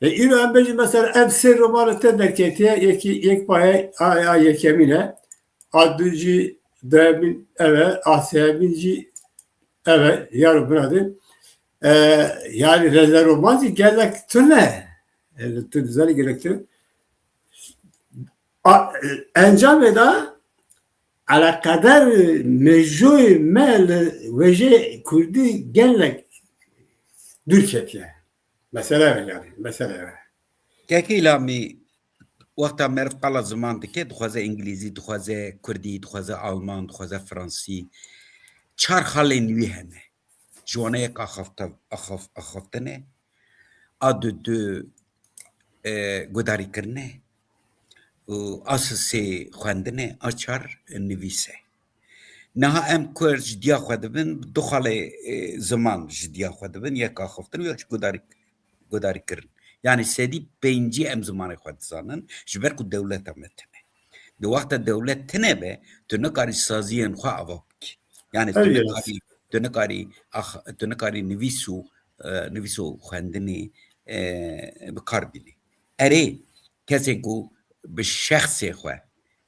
E, îro em bêjin mesela ev sê romana te derketiye, yekî, yek paye a, a yekemîn e. A du jî duyemîn ev e, a sêyemîn jî ev e, Yar û Miradê. E, yani reze roman jî gelek tune. E, tu dizanî gelek tune. A, e, encamê de eleqeder mejoyê me li wêjeyê kurdî gelek dûr ketiye. Mesele ev e yani, mesele ev e. Kekê Îlhamî, wexta meriv qala ziman dike, dixwaze îngilîzî, dixwaze kurdî, dixwaze alman, dixwaze fransî. Çar xalên wî hene. Ji wana yek axafte-, axaf-, axaftin e, a du du, e, gudarîkirin e, û a sisê xwendin e, a çar nivîs e. Niha em ku ji diya xwe dibin, du xalê, e, ziman ji diya xwe dibin, yek axaftin û yek jî gudarî, gudarîkirin. Yani sedî pêncî em zimanê xwe dizanin, ji ber ku dewleta me tune. Di wexta dewlet tune be, tu nikarî saziyên xwe ava bikî. Yani tu Elbet. nikarî, tu nikarî, ax-, tu nikarî nivîs û, e, nivîs û xwendinê, e, bi kar bînî. Erê, kesên ku bi şexsê xwe,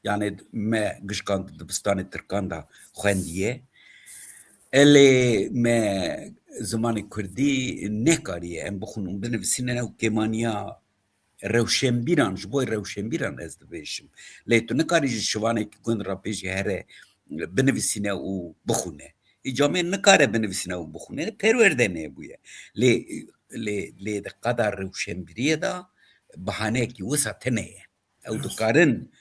yani me gişkan di dibistanê tirkan de xwendiye, elê me zimanê kurdî nekariye em bixwin û binivîsînin, ew kêmaniya rewşenbîran, ji bo rewşenbîran ez dibêjim. Lê tu nikarî ji şivanekî gund re bêjî here binivîsîne û bixwîne. Î camê nikare binivîsîne û bixwîne, perwerde nebûye. Lê, lê, lê di qada rewşenbîriyê de bahaneyekî wisa tune ye. Ew dikarin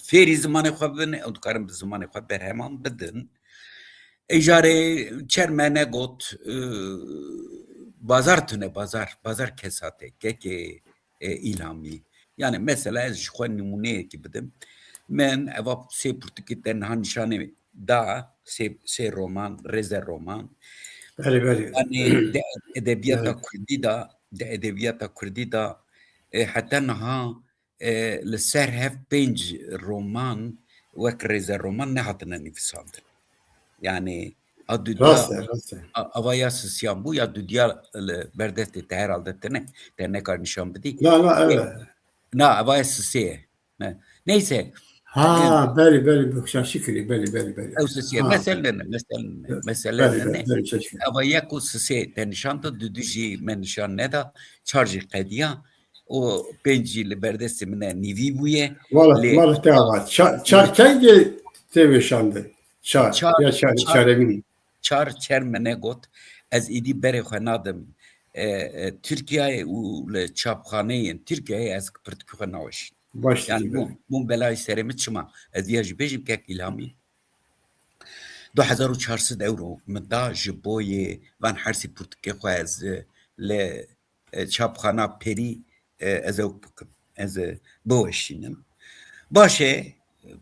fêrî zimanê xwe bibin, ew dikarin bi zimanê xwe berheman bidin. Îjarê çer me negot, e, bazar tune, bazar, bazar kesate, kekê, e, Îlhamî. Yani mesela ez ji xwe nimûneyekî bidim. Min eva sê pirtûkê te niha nîşanê da, sê, sê roman, rêze roman. Belê, belê. Yani de edebiyata Belê. kurdî da, de edebiyata kurdî da, e, heta niha, e, li ser hev pênc roman wek rêze roman nehatine nivîsandin. Yani a dudiya Rast e, rast e. a-, ava ya sisiyan bû, ya dudiya li berdestê te herhalde tine, te nekar nîşan bidî. Na, na, E, evet. Na, ava ya sisê ye. Ne. Neyse. Ha, belê, belê, bu şaşî kirî, belê, belê, belê. Ew sisê ye. Ha. Mesele ne, mesele ne, Evet. mesele Belê, ne, ne. belê, belê, şaşî kirî. Ava yek û sisê te nîşan da, dudu jî me nîşan neda, çar jî qediya. O pênc jî li berdestê min e, nîvî bûye. Mala, Lê mala te ava. Ça-, çar kengê tê vêşandin? Çar. Çar, Ya çar, çar, çaremînî. çar çer me negot. Ez îdî berê xwe nadim, e, e, Tirkiyeyê û li çapxaneyên Tirkiyeyê ez pirtûkê xwe naweşînim. Baş Yani dikî bûn, bûn belayê serê min çima? Ez diya jî bêjim kek Îlhamî. Du hezar û çar sed euro min da ji boyê van hersî pirtûkê xwe ez, e, li e, çapxana Perî, e, ez ew bikim. Ez, e, biweşînim. Baş e,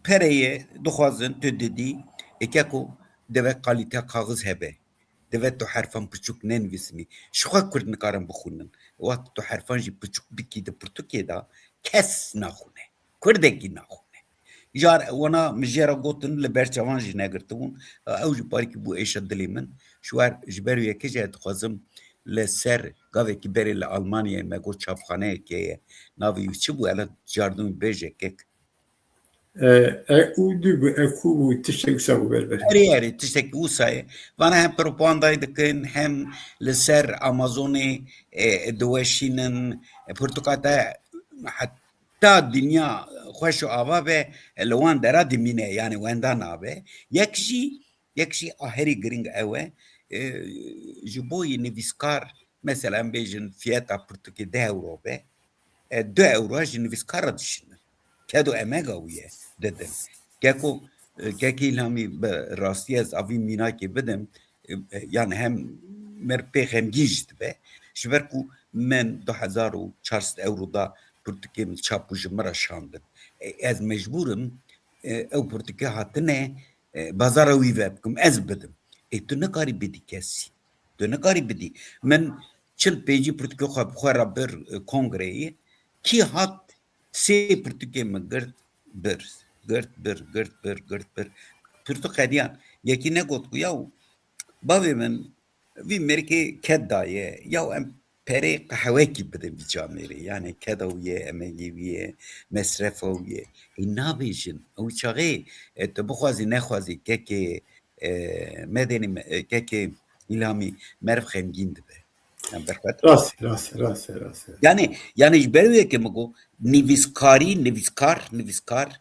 pereyê dixwazin tu didî, eke ku Divê kalîteya kaxiz hebe. Divê tu herfan piçûk nenivîsînî. Ji xwe Kurd nikarin bixwînin. Wextê tu herfan jî piçûk bikî di pirtûkê de, kes naxwîne. Kurdekî naxwîne. Jar wana min jê re gotin, li ber çavan jî negirtibûn. Ew jî parîkî bû êşa dilê min. Ji wer, ji ber wê yekê jî ez dixwazim li ser gavekî berê li Almanyayê me got çapxaneyekê ye. Navê wî çi bû? Ela cardin bêje kek. E, e, û dû bû, e, kû bû, tiştek wisa bû berber. Erê, erê, tiştek wisa ye. Vana hem propagandayê dikin, hem li ser Amazonê, e, diweşînin, e, pirtûka te heta dinya xweş û ava be, e, li wan dera dimîne, yani wenda nabe. Yek jî, yek jî a herî giring ew e, e, ji bo yê nivîskar, mesela em bêjin fiyeta pirtûkê deh euro be, e, du euro ji nivîskar re dişînin. Kedo emega wî ye, didin. Keko, e, kekê Îlhamî bi rastî ez avî mînakê bidim, e, e, yani hem mir pê xemgîn jî dibe, ji ber ku min du hezar û çar sed euro da pirtûkê min çap û ji min re şandin. E, ez mecbûr im, e, ew pirtûkê hatine, e, bazara wî vebikim, ez bidim. Ê tu nikarî bidî kesî. Tu nikarî bidî. Min çil pêncî pirtûkê xwe bi xwe re bir, e, kongreyê. Kî hat sê pirtûkê min girt, bir. Girt, bir, girt, bir, girt, bir. Pirtûk qediyan. Yekî negot ku yaw, bavê min vî mêrikê ked daye. Yaw em perê qehwekî bidin vî camêrê. Yani keda wî ye, emegê wî ye, mesrefa wî ye. Ê nabêjin. Ew çaxê, e, tu bixwazî nexwazî kekê, e, Medênî me-, e, kekê Îlhamî meriv xemgîn dibe. Em berxwet. Rast, rast, rast, rast. Yani, yani ji ber wê yekê min got, nivîskarî, nivîskar, nivîskar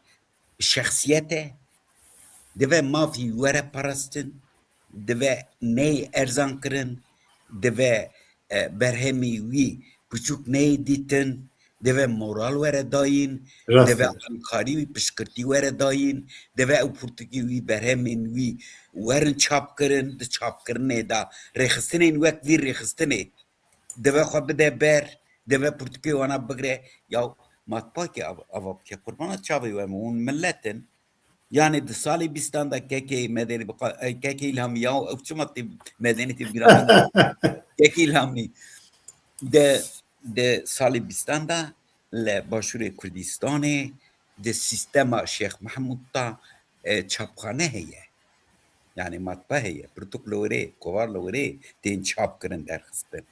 şexsiyet e. Divê mafî were parastin, divê neyê erzan kirin, divê, e, berhemî wî piçûk neyê dîtin, divê moral were dayîn, Rast divê e. Alîkarî wî piştgirtî were dayîn, divê ew pirtûkî wî berhemên wî werin çapkirin, di çapkirinê de rêxistinên wek vî rêxistinê divê xwe bide ber, divê pirtûkê wana bigire. Ya matbakê av-, ava bike. Qurbana çavê we me, hûn millet in. Yani di salê bîstan de kekê Medênî biqa-, e, kekê Îlhamî ya, ew çima tê Medênî tê bîra min? Kekê Îlhamî de, de salê bîstan de li Başûrê Kurdistanê di sîstema Şêx Mehmûd de, e, çapxane heye. Yani matbe heye, pirtûk li wirê, kovar li wirê tên çap kirin, derxistin.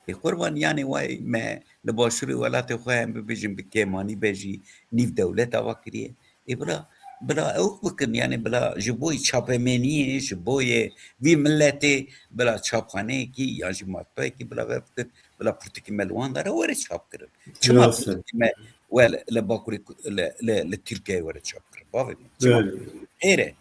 Ê qurban, yani way me li başûrê welatê xwe em bibêjin bi kêmanî be jî nîv dewlet ava kiriye. Ê bila, bila ew bikin, yani bila ji bo çapemeniyê, ji bo yê vî milletê bila çapxaneyekî yan jî matbeyekî bila ve bikin, bila pirtûkê me li wan dere were çap kirin. Çima Rast e. Pirtûkê me we li, li Bakurê Ku-, li, li, li Tirkiyeyê were çap kirin? Bavê min. Çima? Belê. Xêr e.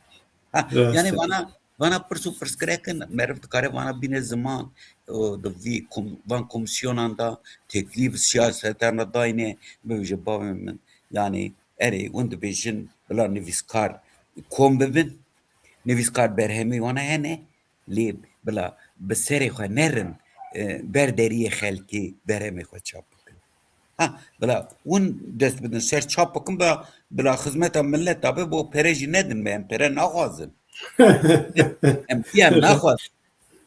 Ha, Rast yani e. Vana, vana pirs û pirsgirêk in, meriv dikare vana bîne ziman, o, di vî kom-, van komîsyonan de teklîf siyasetan re dayne, bibêje bavê min. Yani erê, hûn dibêjin bila nivîskar kom bibin, nivîskar berhemê wana hene, lê bila bi serê xwe nerin, e, ber deriyê xelkê berhemê xwe çap bikin. Ha, bila hûn dest bidin ser çap bikin, bila, bila xizmeta millet tabi bo pere jî nedin me, em pere naxwazin. Em pî em naxwazin.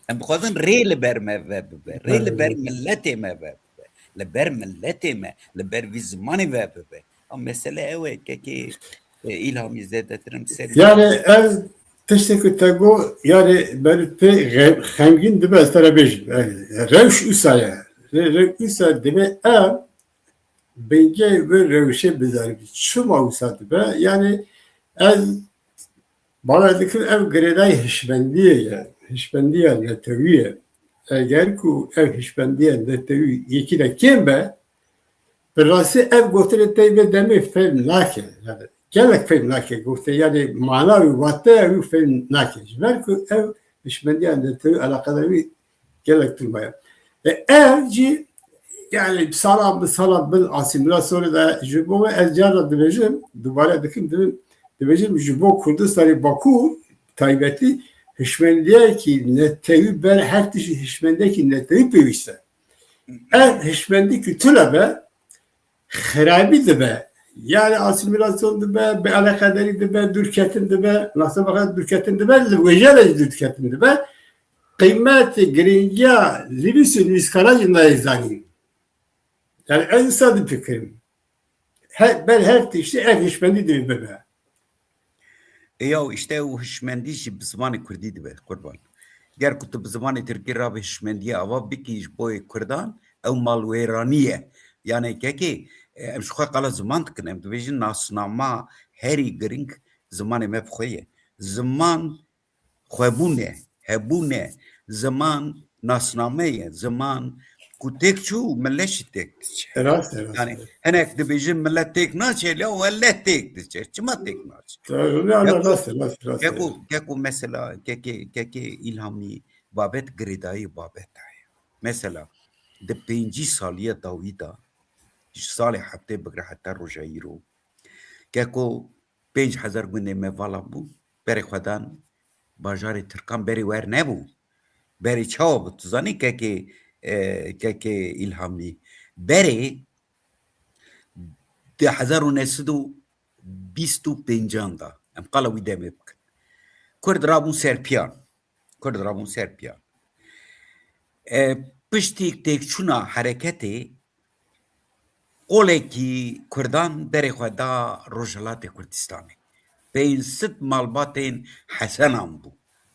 Em dixwazin rê li ber me ve bibe, rê li ber milletê me ve bibe, li ber milletê me, li ber vî zimanê ve bibe. Ama mesele ew e, kekê, e, Îlhamî zêdetir em ser Yani ez tiştekî te got, yani ber pê xe-, xemgîn dibe ez te re bêjim. Yani rewş wisa ye. Re-, rewş wisa dibe ev bingê vê rewşê bizanibî. Çima wisa dibe? Yani ez bawer dikim ev girêdayî hişmendiyê ye. Hişmendiya netewî ye. Eger ku ev hişmendiya netewî yekî de kêm be, bi rastî ev gotinê te vê demê fehm nake. Yani gelek fehm nake gotinê. Yani mana wî, wateya wî fehm nake. Ji ber ku ev hişmendiya netewî eleqedar wî gelek tune ye. E, ev jî, yani, sala bi sala bin asîmîlasyonê de ji bo me, ez carna dibêjim, dubare dikim, dibim, dibêjim, ji bo Kurdistanê Bakur taybetî hişmendiyekî netewî ber her tiştî hişmendiyekî netewî pêwîst e. Ev hişmendî ku tune be, xirabî dibe. Yani asîmîlasyon dibe, bi eleqederî dibe, dûrketin dibe, nasıl bakar dûrketin dibe, li wêje de jî dûrketin dibe. Qîmetê, girîngiya nivîs û nivîskara jî nayê zanîn. Yani ez wisa difikirim. Her, ber her tiştî ev hişmendî divê bibe. E ya, işte ew hişmendî jî bi zimanê kurdî dibe, qurban. Ger ku tu bi zimanê tirkî rabê hişmendiyê ava bikî ji bo yê kurdan, ew malwêranî ye. Yani kekê, e, em ji xwe qala ziman dikin, em dibêjin nasnama herî giring zimanê me bi xwe ye. Ziman xwebûn e, hebûn e, ziman nasname ye, ziman ku têk çû, millet jî têk diçe. Rast e, rast Yani e. hinek dibêjin millet têk naçe, lê ew leh têk diçe. Çima têk naçe? Tabii, ya, Keko, rast e, rast e, rast e. keko, keko mesela, kekê, kekê Îlhamî babet girêdayî babet heye. Mesela, di pêncî saliye dawî de, ji salê heftê bigire heta roja îro, keko pênc hezar gundê me vala bû, berê xwe dan bajarê Tirkan, berê wer nebû. Berê çawa bû? Tu zanî kekê, e, kekê Îlhamî. Berê di hezar û neh sed û bîst û pêncan de, em qala wî demê bikin. Kurd rabûn ser piyan. Kurd rabûn ser piyan. E, piştî têkçûna hereketê, qolekî kurdan berê xwe da Rojhilatê Kurdistanê. Pênc sed malbatên Hesenan bû.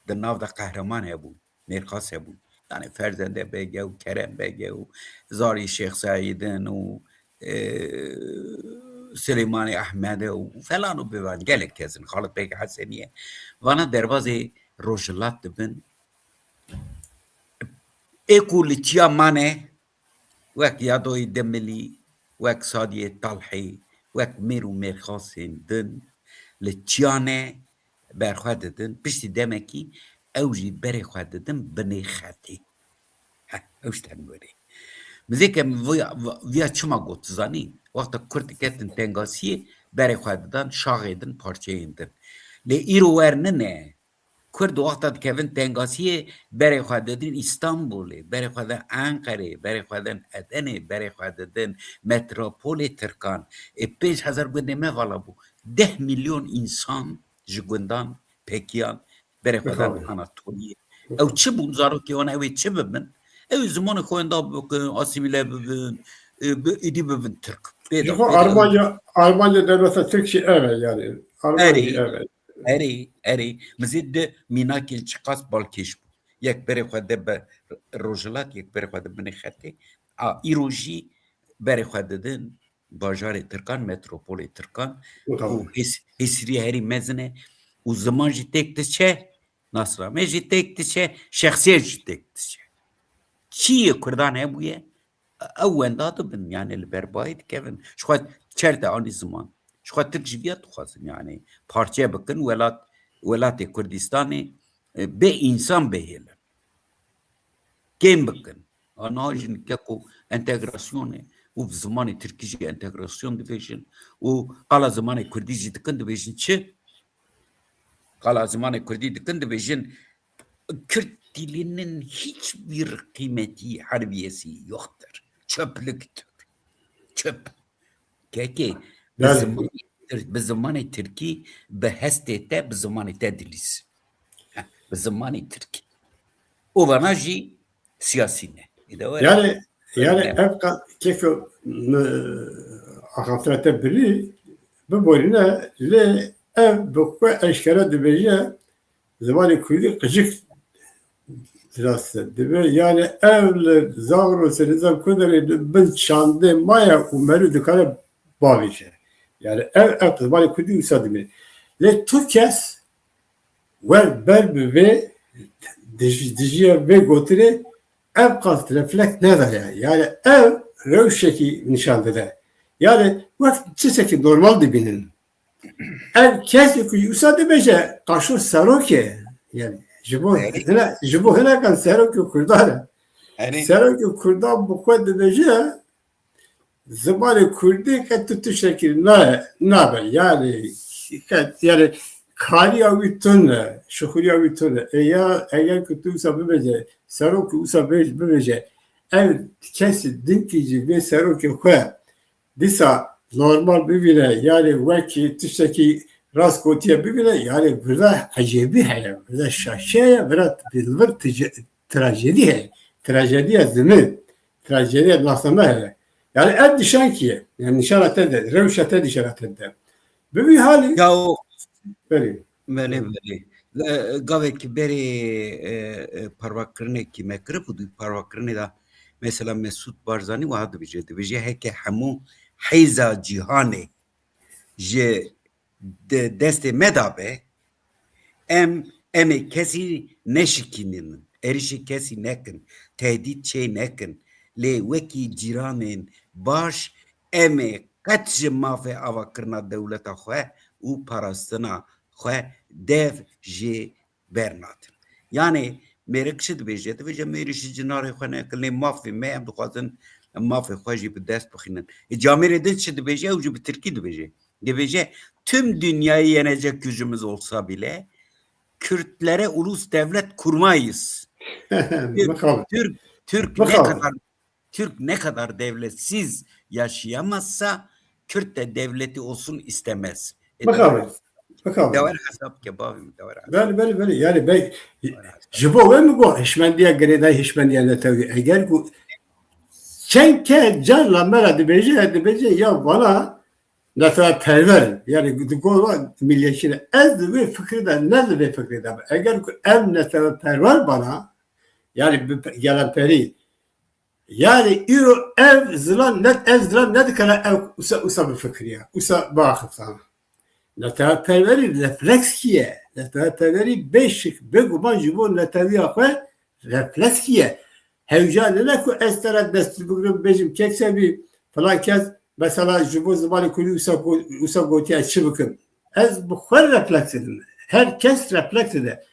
Di nav de Qehreman hebûn, Mêrxas hebûn. Yani Ferzende Bege û Kerem Bege û zarî Şêx Seîdin û, e, Silêmanê Ehmede û felan û bevan gelek kes in. Xalid Beg Hesenî ye. Vana derbazê Rojhilat dibin. Ê ku li çiya mane, wek Yadoyê Demilî, wek Sadiyê Talhî, wek mêr û mêrxasên din li çiya ne, berxwe didin. Piştî demekî ew jî berê xwe didin binê xetê. Heh, ew ji tenwerê. Mizêke min viya, viya çima got, zanî? Wexta Kurd diketin tengasiyê, berê xwe didan şaxê din, parçeyên din. Lê îro wer nine. Kurd wexta dikevin tengasiyê, berê xwe didin Îstanbulê, berê xwe didin Enqerê, berê xwe didin Edenê, berê xwe didin metropolê Tirkan. Ê pênc hezar gundê me vala bû. Deh milyon însan ji gundan pekiyan berê xwe dan Anatoliyê. Ew çi bûn? Zarokê wan ew ê çi bibin? Ew ê zimanê xwe wenda bikin, asîmîle bibin, e, bi, êdî bibin Tirk. Pê Ji de, xwe pê de ew Armanca, Armanca dewleta Tirk jî ev e yani. Armanca Erê, ev e. Erê, erê. Mizê di mînakên çiqas balkêş bû. Yek berê xwe de be Rojhilat, yek berê xwe de binê xetê. A, îro jî berê xwe didin bajarê Tirkan, metropolê Tirkan. Tamam. Û hês-, hêsirî herî mezin e. Û ziman jî têk diçe, nasname jî têk diçe, şexsiyet jî têk diçe. Çi yê Kurdan hebûye, ew wenda dibin, yani li ber bayê dikevin. Ji xwe çerte anî ziman. Ji xwe Tirk ji viya dixwazin, yani parçe bikin welat, welatê Kurdistanê, e, bê însan bihêlin. Kêm bikin. A niha jî nike ku entegrasyonê û bi zimanê Tirkî jî entegrasyon dibêjin û qala zimanê Kurdî jî dikin, dibêjin çi? Qala zimanê Kurdî dikin, dibêjin Kürt dilinin hiçbir kıymeti, harbiyesi yoktur. Çöplüktür. Çöp. Kekê, bi Yani zimanê Tir-, bi zimanê Tirkî, bi hestê te, bi zimanê te dilîz. Heh, bi zimanê Tirkî. Û vana jî siyasî ne. Îde were. Yani, yani Öyle. ev ka-, keko, axaftina te birî, biborîne, lê ev bi xwe eşkere dibêje, zimanê Kurdî qicik rast e. Dibe, yani ev li Zagros, Nizam Kunderê bin çandê maye û merû dikare bavêje. Yani ev, ev zimanê Kurdî wisa dibê. Lê tu kes wer ber bi vê dij-, dijiye vê gotinê ev qas reflekt nedaye. Yani ev rewşekî nîşan dide. Yani wek tiştekî normal dibînin. Ev kesê ku wisa dibêje, qaşo serok e. Yani ji bo Erê. hine, ji bo hinekan serokê Kurdan e. Erê. Serokê Kurdan bi xwe dibêje, zimanê Kurdî qet tu tiştekî naye, nabe. Yani, qet, yani kariya wî tune, şixuriya wî tune. E ya, eger ku tu wisa bibêje, serok wisa bê-, bibêje, ev kesî din kî jî vê serokê xwe dîsa normal bibîne, yani wekî tiştekî rast gotiye bibîne, yani virda ecêbî heye, virda şaşiye ye, virda li vir trajedî heye. Trajediya zimî, trajediya nasname heye. Yani ev nîşankî ye. Yani nîşana te de, rewşa te nîşana te de. Bi vî halî Ya o Belê. Belê, belê. E, gavekî berê, e, e, parvakirinekî me kiribû, di parvakirinê de mesela Mesûd Barzanî wiha dibêje, dibêje heke hemû hêza cîhanê ji de-, destê me de be, em, em ê kesî neşikînin, êrişê kesî nekin, tehdît çê nekin. Lê wekî cîranên baş em ê qet ji mafê avakirina dewleta xwe û parastina xwe dev jê bernadin. Yanê mêrik çi dibêje? Dibêje, mêrî ji cinarê xwe nekin, lê mafê me, em dixwazin mafê xwe jî bi dest bixînin. Ê, camêrê din çi dibêje? Ew jî bi tirkî dibêje. Dibêje, tüm dünyayı yenecek gücümüz olsa bile Kürtlere ulus devlet kurmayız. Türk, Mixabin. Türk, Türk ne Mixabin. kadar Türk ne kadar devletsiz yaşayamazsa Kürt de devleti olsun istemez. E, Mixabin. Mixabin. Dewer hesap ke bavim, dewer hesap. Belê, belê, belê. Yani ben Dewer hesap. Ji bo wê min got hişmendiya girêdayî, hişmendiya netewî. Eger ku çend ke carla me re dibêje, dibêje ya vana neteweperwer in. Yani di gor wa milliyetçî ne. Ez di vê fikirî de, ne di vê fikirî de. Eger ku em neteweperwer bana, yani bi pe-, gelemperî, yani îro ev zilam ne, ev zilam nedikare ev usa, usa bifikiriya, usa biaxifta. Neteweperwerî reflekskî ye. Neteweperwerî bêşik, bêguman ji bo netewiya xwe reflekskî ye. Hewca nine ku ez te re dest bigirim, bêjim, kek se bî, filan kes, mesela ji bo zimanê kurdî wisa go-, wisa gotiye, ez çi bikim? Ez bi xwe refleks didim. Her kes refleks dide.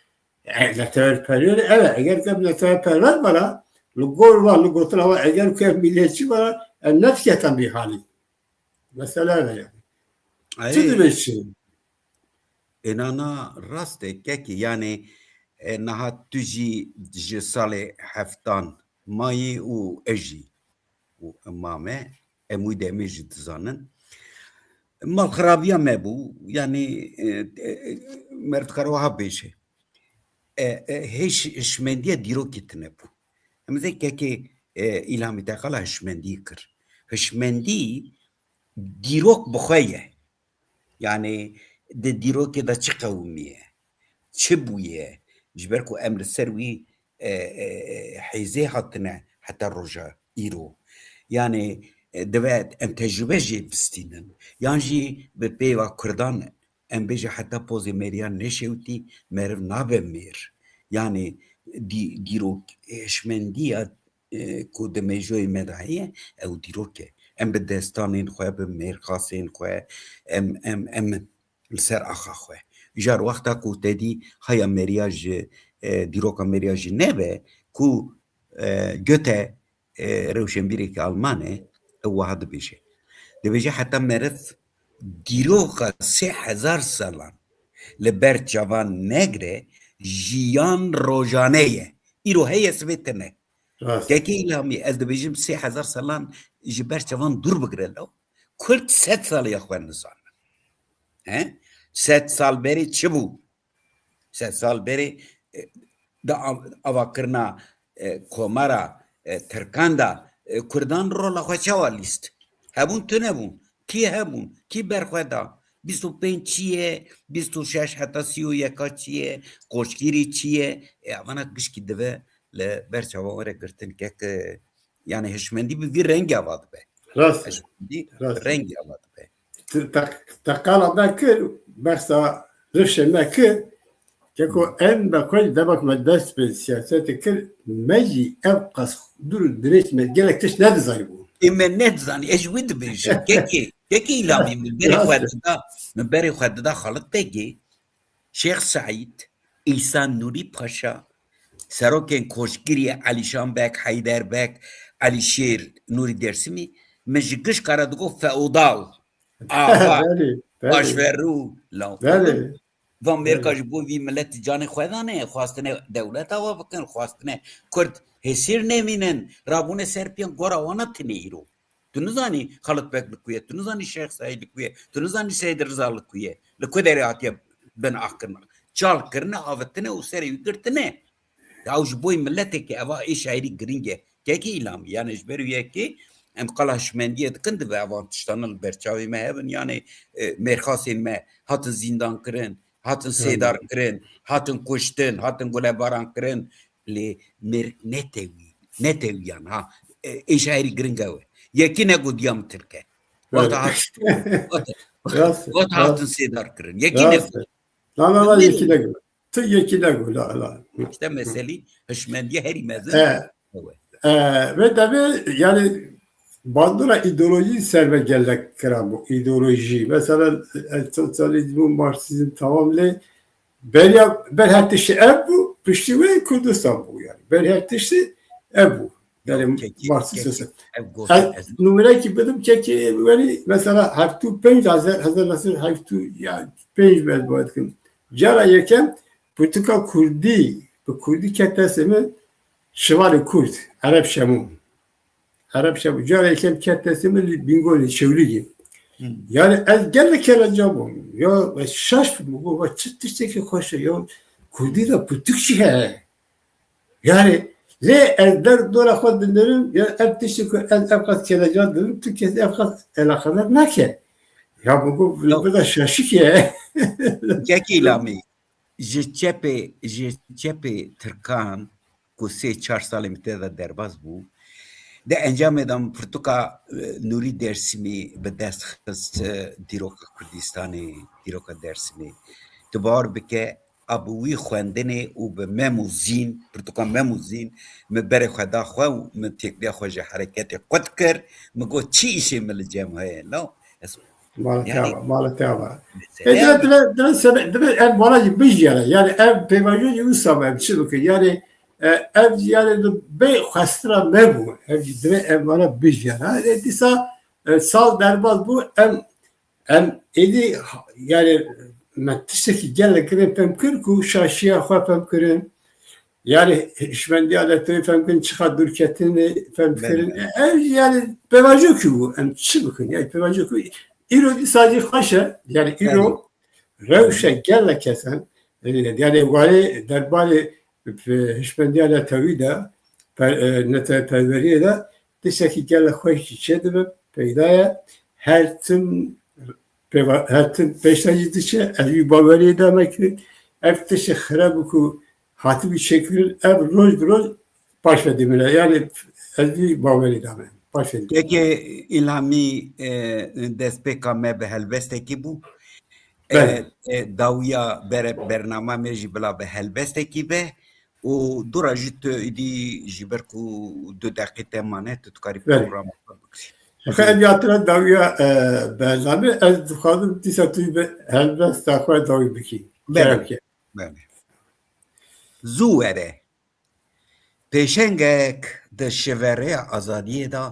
E, neteweperwerî ev e. Eger em neteweperwer bana, li gor wan, li gotina wan, eger ku em milliyetçî bana, em nediketin vî halî. Mesela ne yani? Çi Ay, dibêjin? Înana rast e, kekî, yani, e, niha tu jî ji salê heftan mayî û ez jî û mame, em wî demê jî dizanin. Malxirabiya me bû, yani, e, e, e, meriv dikare wiha bêje. E, e, hêş-, hişmendiya dîrokê tune bû. Em zê kekê, e, Îlhamî te qala hişmendî kir. Hişmendî dîrok bi xwe ye. Yani di dîrokê de çi qewimiye, çi bûye, ji ber ku em li ser wî, e, e, e, hêzê hatine heta roja îro. Yani, e, divê em tecrûbe jê bistînin. Yan jî bi pêva Kurdan em bêje heta pozê mêriyan neşewitî meriv nabe mêr. Yani dî-, dîrok, hişmendiya, e, ku di mêjoyê me de heye, ew dîrok e. Em bi destanên xwe, bi mêrxasên xwe, em, em, em li ser axa xwe. Îcar wexta ku te dî haya mêriya ji, e, dîroka mêriya jî nebe, ku, e, Goethe, e, rewşenbîrekî Alman e, ew wiha dibêje. Dibêje heta meriv dîroka sê hezar salan li ber çavan negre, jiyan rojane ye. Îro heye, sibê tune. Rast. Kekê Îlhamî, ez dibêjim sê hezar salan ji ber çavan dûr bigire lo. Kurd sed saliya xwe nizanin. He? Sed sal berê çi bû? Sed sal berê, e, da av-, avakirina, e, komara, e, Tirkan da, e, Kurdan rola xwe çawa lîst? Hebûn, tune bûn. Kî hebûn? Kî berxwe da? Bîst û pênc çi ye? Bîst û şeş heta sî û yeka çi ye? Koçgirî çi ye? E, evana gişkî dibe li ber çavan were girtin, kek, e, yani hişmendî bi vî rengî ava dibe. Rast e. Hişmendî Rast e. rengî ava dibe. Te, te, te qala me kir, behsa rifşê me kir, keko em me xwe demek me dest bi siyasetê kir, me jî ev qas dûr û dirêj me gelek tişt nedizanîbû. Ê me nedizanî, ez ji wî dibêjim. Kekê, kekê Îlhamî min berê xwe Rast e. dida, min berê xwe dida Xalid Begê, Şêx Seîd, Îsa Nûrî Paşa, serokên Koçgiriyê Elîşan Beg, Heyder Beg, Elîşêr, Nûrî Dêrsimî, min ji gişka re digot feodal, ava, Belê, belê. paşverû, lawkurdin. Belê. Van mêrka Belê. ji bo vî miletî canê xwe dane, xwastine dewleta we bikin, xwastine Kurd hêsîr nemînin, rabûne ser piyan, gora wana tune îro. Tu nizanî Xalit Beg li ku ye, tu nizanî Şêx Seîd li ku ye, tu nizanî Seîd Riza li ku ye. Li ku derê hatiye bin axkirin. Çal kirine, avitine û serê wî girtine. Ya ew ji bo miletekê eva ê şairî giring e. Kekî Îlamî, yani ji ber wî yekê em qala hişmendiyê dikin, divê evan tiştana li ber çavê me hebin, yani, e, mêrxasên me hatin zîndan kirin, hatin sêdar kirin, hatin kuştin, hatin gulebaran kirin. Lê mêrik netewî, netewiyan ha. E, ê şairî giring ew e. Yekî negot diya min tirk e. Wexta Evet. hat, wexta, Rast, wexta rast, hatin sêdar kirin. Yekî rast. negot. La, la, la, Min yekî negot. Tu yekî negot, la, la. İşte meselî hişmendiye herî mezin E, ew e. e, ve tabi yani bandora ideolojî ser ve gelek kiram bu ideolojî. Mesela, e, sosyalizm, marksizm tamam lê beriya ber her tiştî ev bû, piştî wê Kurdistan bû yani. Ber her tiştî ev bû. Yani Kekî, Marksist kekî, sosyal. ev gotin Ez ez. Numurekî bidim kekî weri mesela heftû pênc hezar, hezar nesin heftû ya pênc ben bawetim. Cara yekem pirtûka Kurdî, bi Kurdî ket destê min Şivalê Kurd, Ereb Şemû. Ereb Şemû. Cara yekem ket destê min li Bingolê, Çewlîgê. Hmm. Yani ez gelek keleca bûm. Ya ez şaş bûm. Bû, çi tiştekî xweş e ya. Kurdî de pirtûk çi heye? Yani lê ez der dora xwe dinêrim, ya ev tiştê ku ez ev qas keleca dinim, tu kes ev qas eleqedar nake. Ya bu, bu, bu da şaşik ye. Kekî Îlamî, ji çepê, ji çepê Tirkan ku sê çar salê min tê de derbas bû, di encamê de min pirtûka, e, Nûrî Dêrsimî bi dest xist, e, dîroka Kurdistanê, dîroka Dêrsimê. Tu bawer bike, a bi wî xwendinê û bi Mem û Zîn, pirtûka Mem û Zîn, min berê xwe da xwe û min têkiliya xwe ji hereketê qut kir, min got, çi îşê min li cem heye, no? Ez Mala te Yani, ava, mala te ava. E, mesele dibe, yani. dibe, dibe, dibe ev bana jî bijiyane. Yani ev pêvajoyê wisa be, em çi bikin? Yani, e, ev yani bê xwestina me bû. Ev jî dibe ev bana bijiyane. Ha, e, dîsa, e, sal derbas bû. Em, em êdî ha-, yani me tiştekî gelek kirin fem kir ku şaşiya xwe fem kirin. Yani hişmendiya netewî fem kirin, çiqa dûrketinê fem Belê, kirin. belê. E, ev yani pêvajoyekî bû. Em çi bikin? Yani pêvajoyekî bû. Îro dîsa jî xweş e. Yani îro Belê. rewşe gelek kesan. Yani warê derbarê, e, hişmendiya netewî de, per-, e, netewperweriyê de tiştekî gelek xweş jî çêdibe, peyda ye. Her tim pêva-, her tim pêşta jî diçe, ez wî baweriyê de me kirin. Ev tiştê xirab bû ku hatibû çêkirin, ev roj bi roj paş ve dimîne. Yani ez wî bawerî de me. Paş ve dimîne. Kekê Îlhamî, e, destpêka me bi helbestekî bû. E, Belê. e, dawiya bere-, bernama me jî bila bi helbestekî be. Û dora jî tu êdî ji ber ku du deqî te mane, tu dikarî Belê. programa xwe bikirî. Xwe ez hatira dawiya, e, bername, ez dixwazim dîsa tu jî bi helbesta xwe dawî bikî. Belê. Kerem ke. Belê. Zû were. Pêşengek di şivereya azadiyê de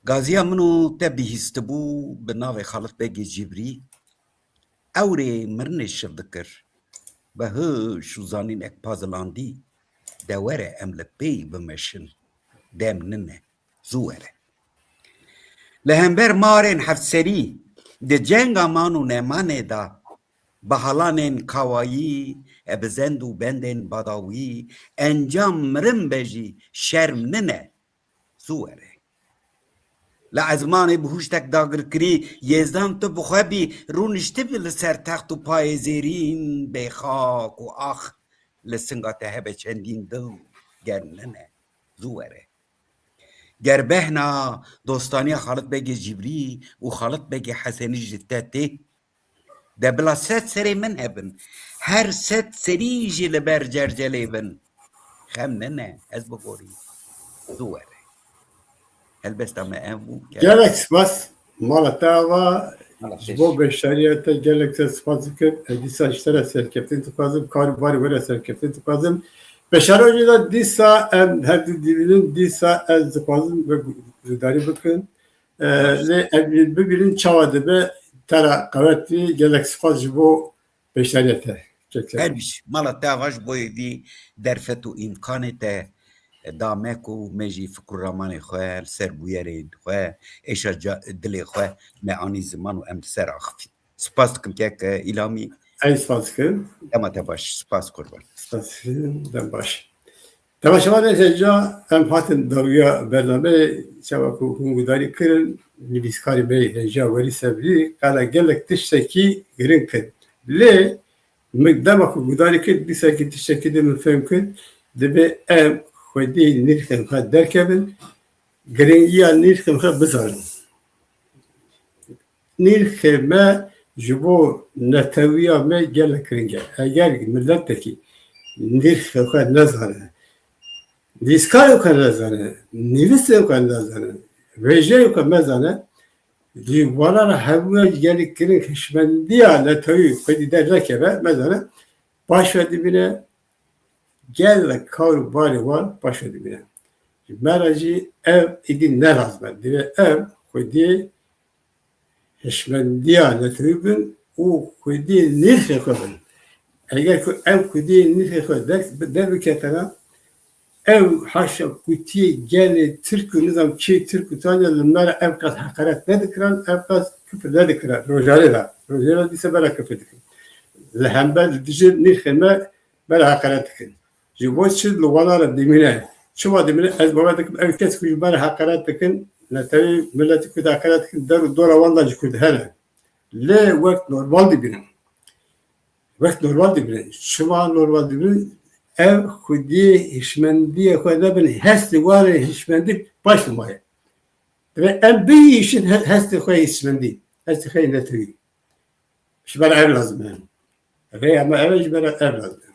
gaziya min û te bihîstibû bi navê Xalit Begê Cibrî. Ewrê mirinê şiv dikir. Bi hiş û zanînek pazilandî, de were em li pêy bimeşin. Dem nine. Zû were. Li hember marên hefserî, di cenga man û nemanê de, bi halanên kawayî, e bi zend û bendên badawî, encam mirin be jî şerm nine. Zû were. Li ezmanê bi hûştek dagirkirî, Yêzdan tu bi xwe bî, rûniştibî li ser text û payê zêrîn, bê xak û ax li singa te hebe çendîn dil, ger nine, zû were. Ger behna dostaniya Xalit Begê Cibrî û Xalit Begê Hesenî ji te tê, de bila sed serê min hebin, her sed serî jî li ber cercelê bin. Xem nine, ez bigorî. Zû were. Helbesta me ev bû. Gelek spas. Mala te ava. Mala Ji te bo jî. beşdariya te gelek te spas dikim. Ez dîsa ji te re serkeftin dixwazim. Kar û barê we re serkeftin dixwazim. Beşara jî de dîsa em her du dibînin. Dîsa ez dixwazim we guhdarî bikim. E, lê em bibînin çawa dibe, te re qewet bî, gelek spas ji bo beşdariya te. Kek Her bî jî, mala te ava ji bo êdî derfet û îmkanê te, da me ku me jî fikr û ramanê xwe li ser bûyerên xwe, êşa ca-, dilê xwe me anî ziman û em li ser axifîn. Spas dikim kek, e, Îlamî. Ez spas dikim. Dema te baş. Spas kurban. Spas dikim. Dem baş. Temaşevanên hêja, em hatin dawiya bernameyê, çawa ku hûn gudarî kirin, nivîskarê me yê hêja Welî Sebrî qala gelek tiştekî giring kir. Lê min dema ku gudarî kir, dîsekî tiştekî din min fêm kir, divê em xwedî nirxên xwe derkevin, giringiya nirxên xwe bizanin. Nirxê me ji bo netewiya me gelek giring e. Eger miletekî nirxê xwe nezane, nivîskarên xwe nezane, nivîsên xwe nezane, wêjeyên xwe nezane, ji wana re hebûna gelek giring hişmendiya netewî xwedî dernekeve, mezane, paş ve dibîne, gelek kar û barê wan paş ve dibîne. Ji me re jî ev êdî ne lazim e. Divê ev xwedî hişmendiya netewî bin û xwedî nirxê xwe bin. Eger ku em xwedî nirxê xwe der, derbiketene, ev haşa kutiyê gelê Tirk û nizam çê Tirk û Tirkiye li me re ev qas heqaret nedikiran, ev qas kifir nedikiran. Rojane de, rojane dîse me re kifir dikin. Li hember li dijî nirxê me me re heqaret dikin. Ji bo çi li wana re dimîne? Çima dimîne? Ez bawer dikim ev kes ku ji me re heqaret dikin, netewî miletî ku heqaret dikin, der û dora wan de ji ku hene. Lê wek normal dibînin. Wek normal dibînin. Çima normal dibînin? Ev xwediyê hişmendiyê xwe nebin, hestê wan ê hişmendî paş dimaye. Divê em bigihîşin he-, hestê xwe hişmendî, hestê xwe netewî. Ji ber ev lazim e. Rêya me ev e, ji ber ev lazim e.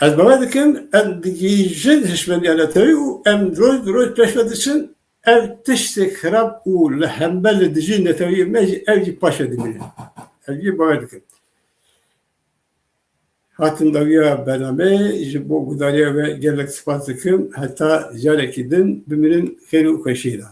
Ez bawer dikim, em digihîjin hişmendiya netewî û em roj bi roj pêş ve diçin, ev tiştê xirab û li hember li dijî netewî me jî ev jî paş ve dimîne. Ez jî bawer dikim. Hatin dawiya bernameyê, ji bo gudariya we gelek spas dikim. Heta carekî din bimînin xêr û xweşiyê de.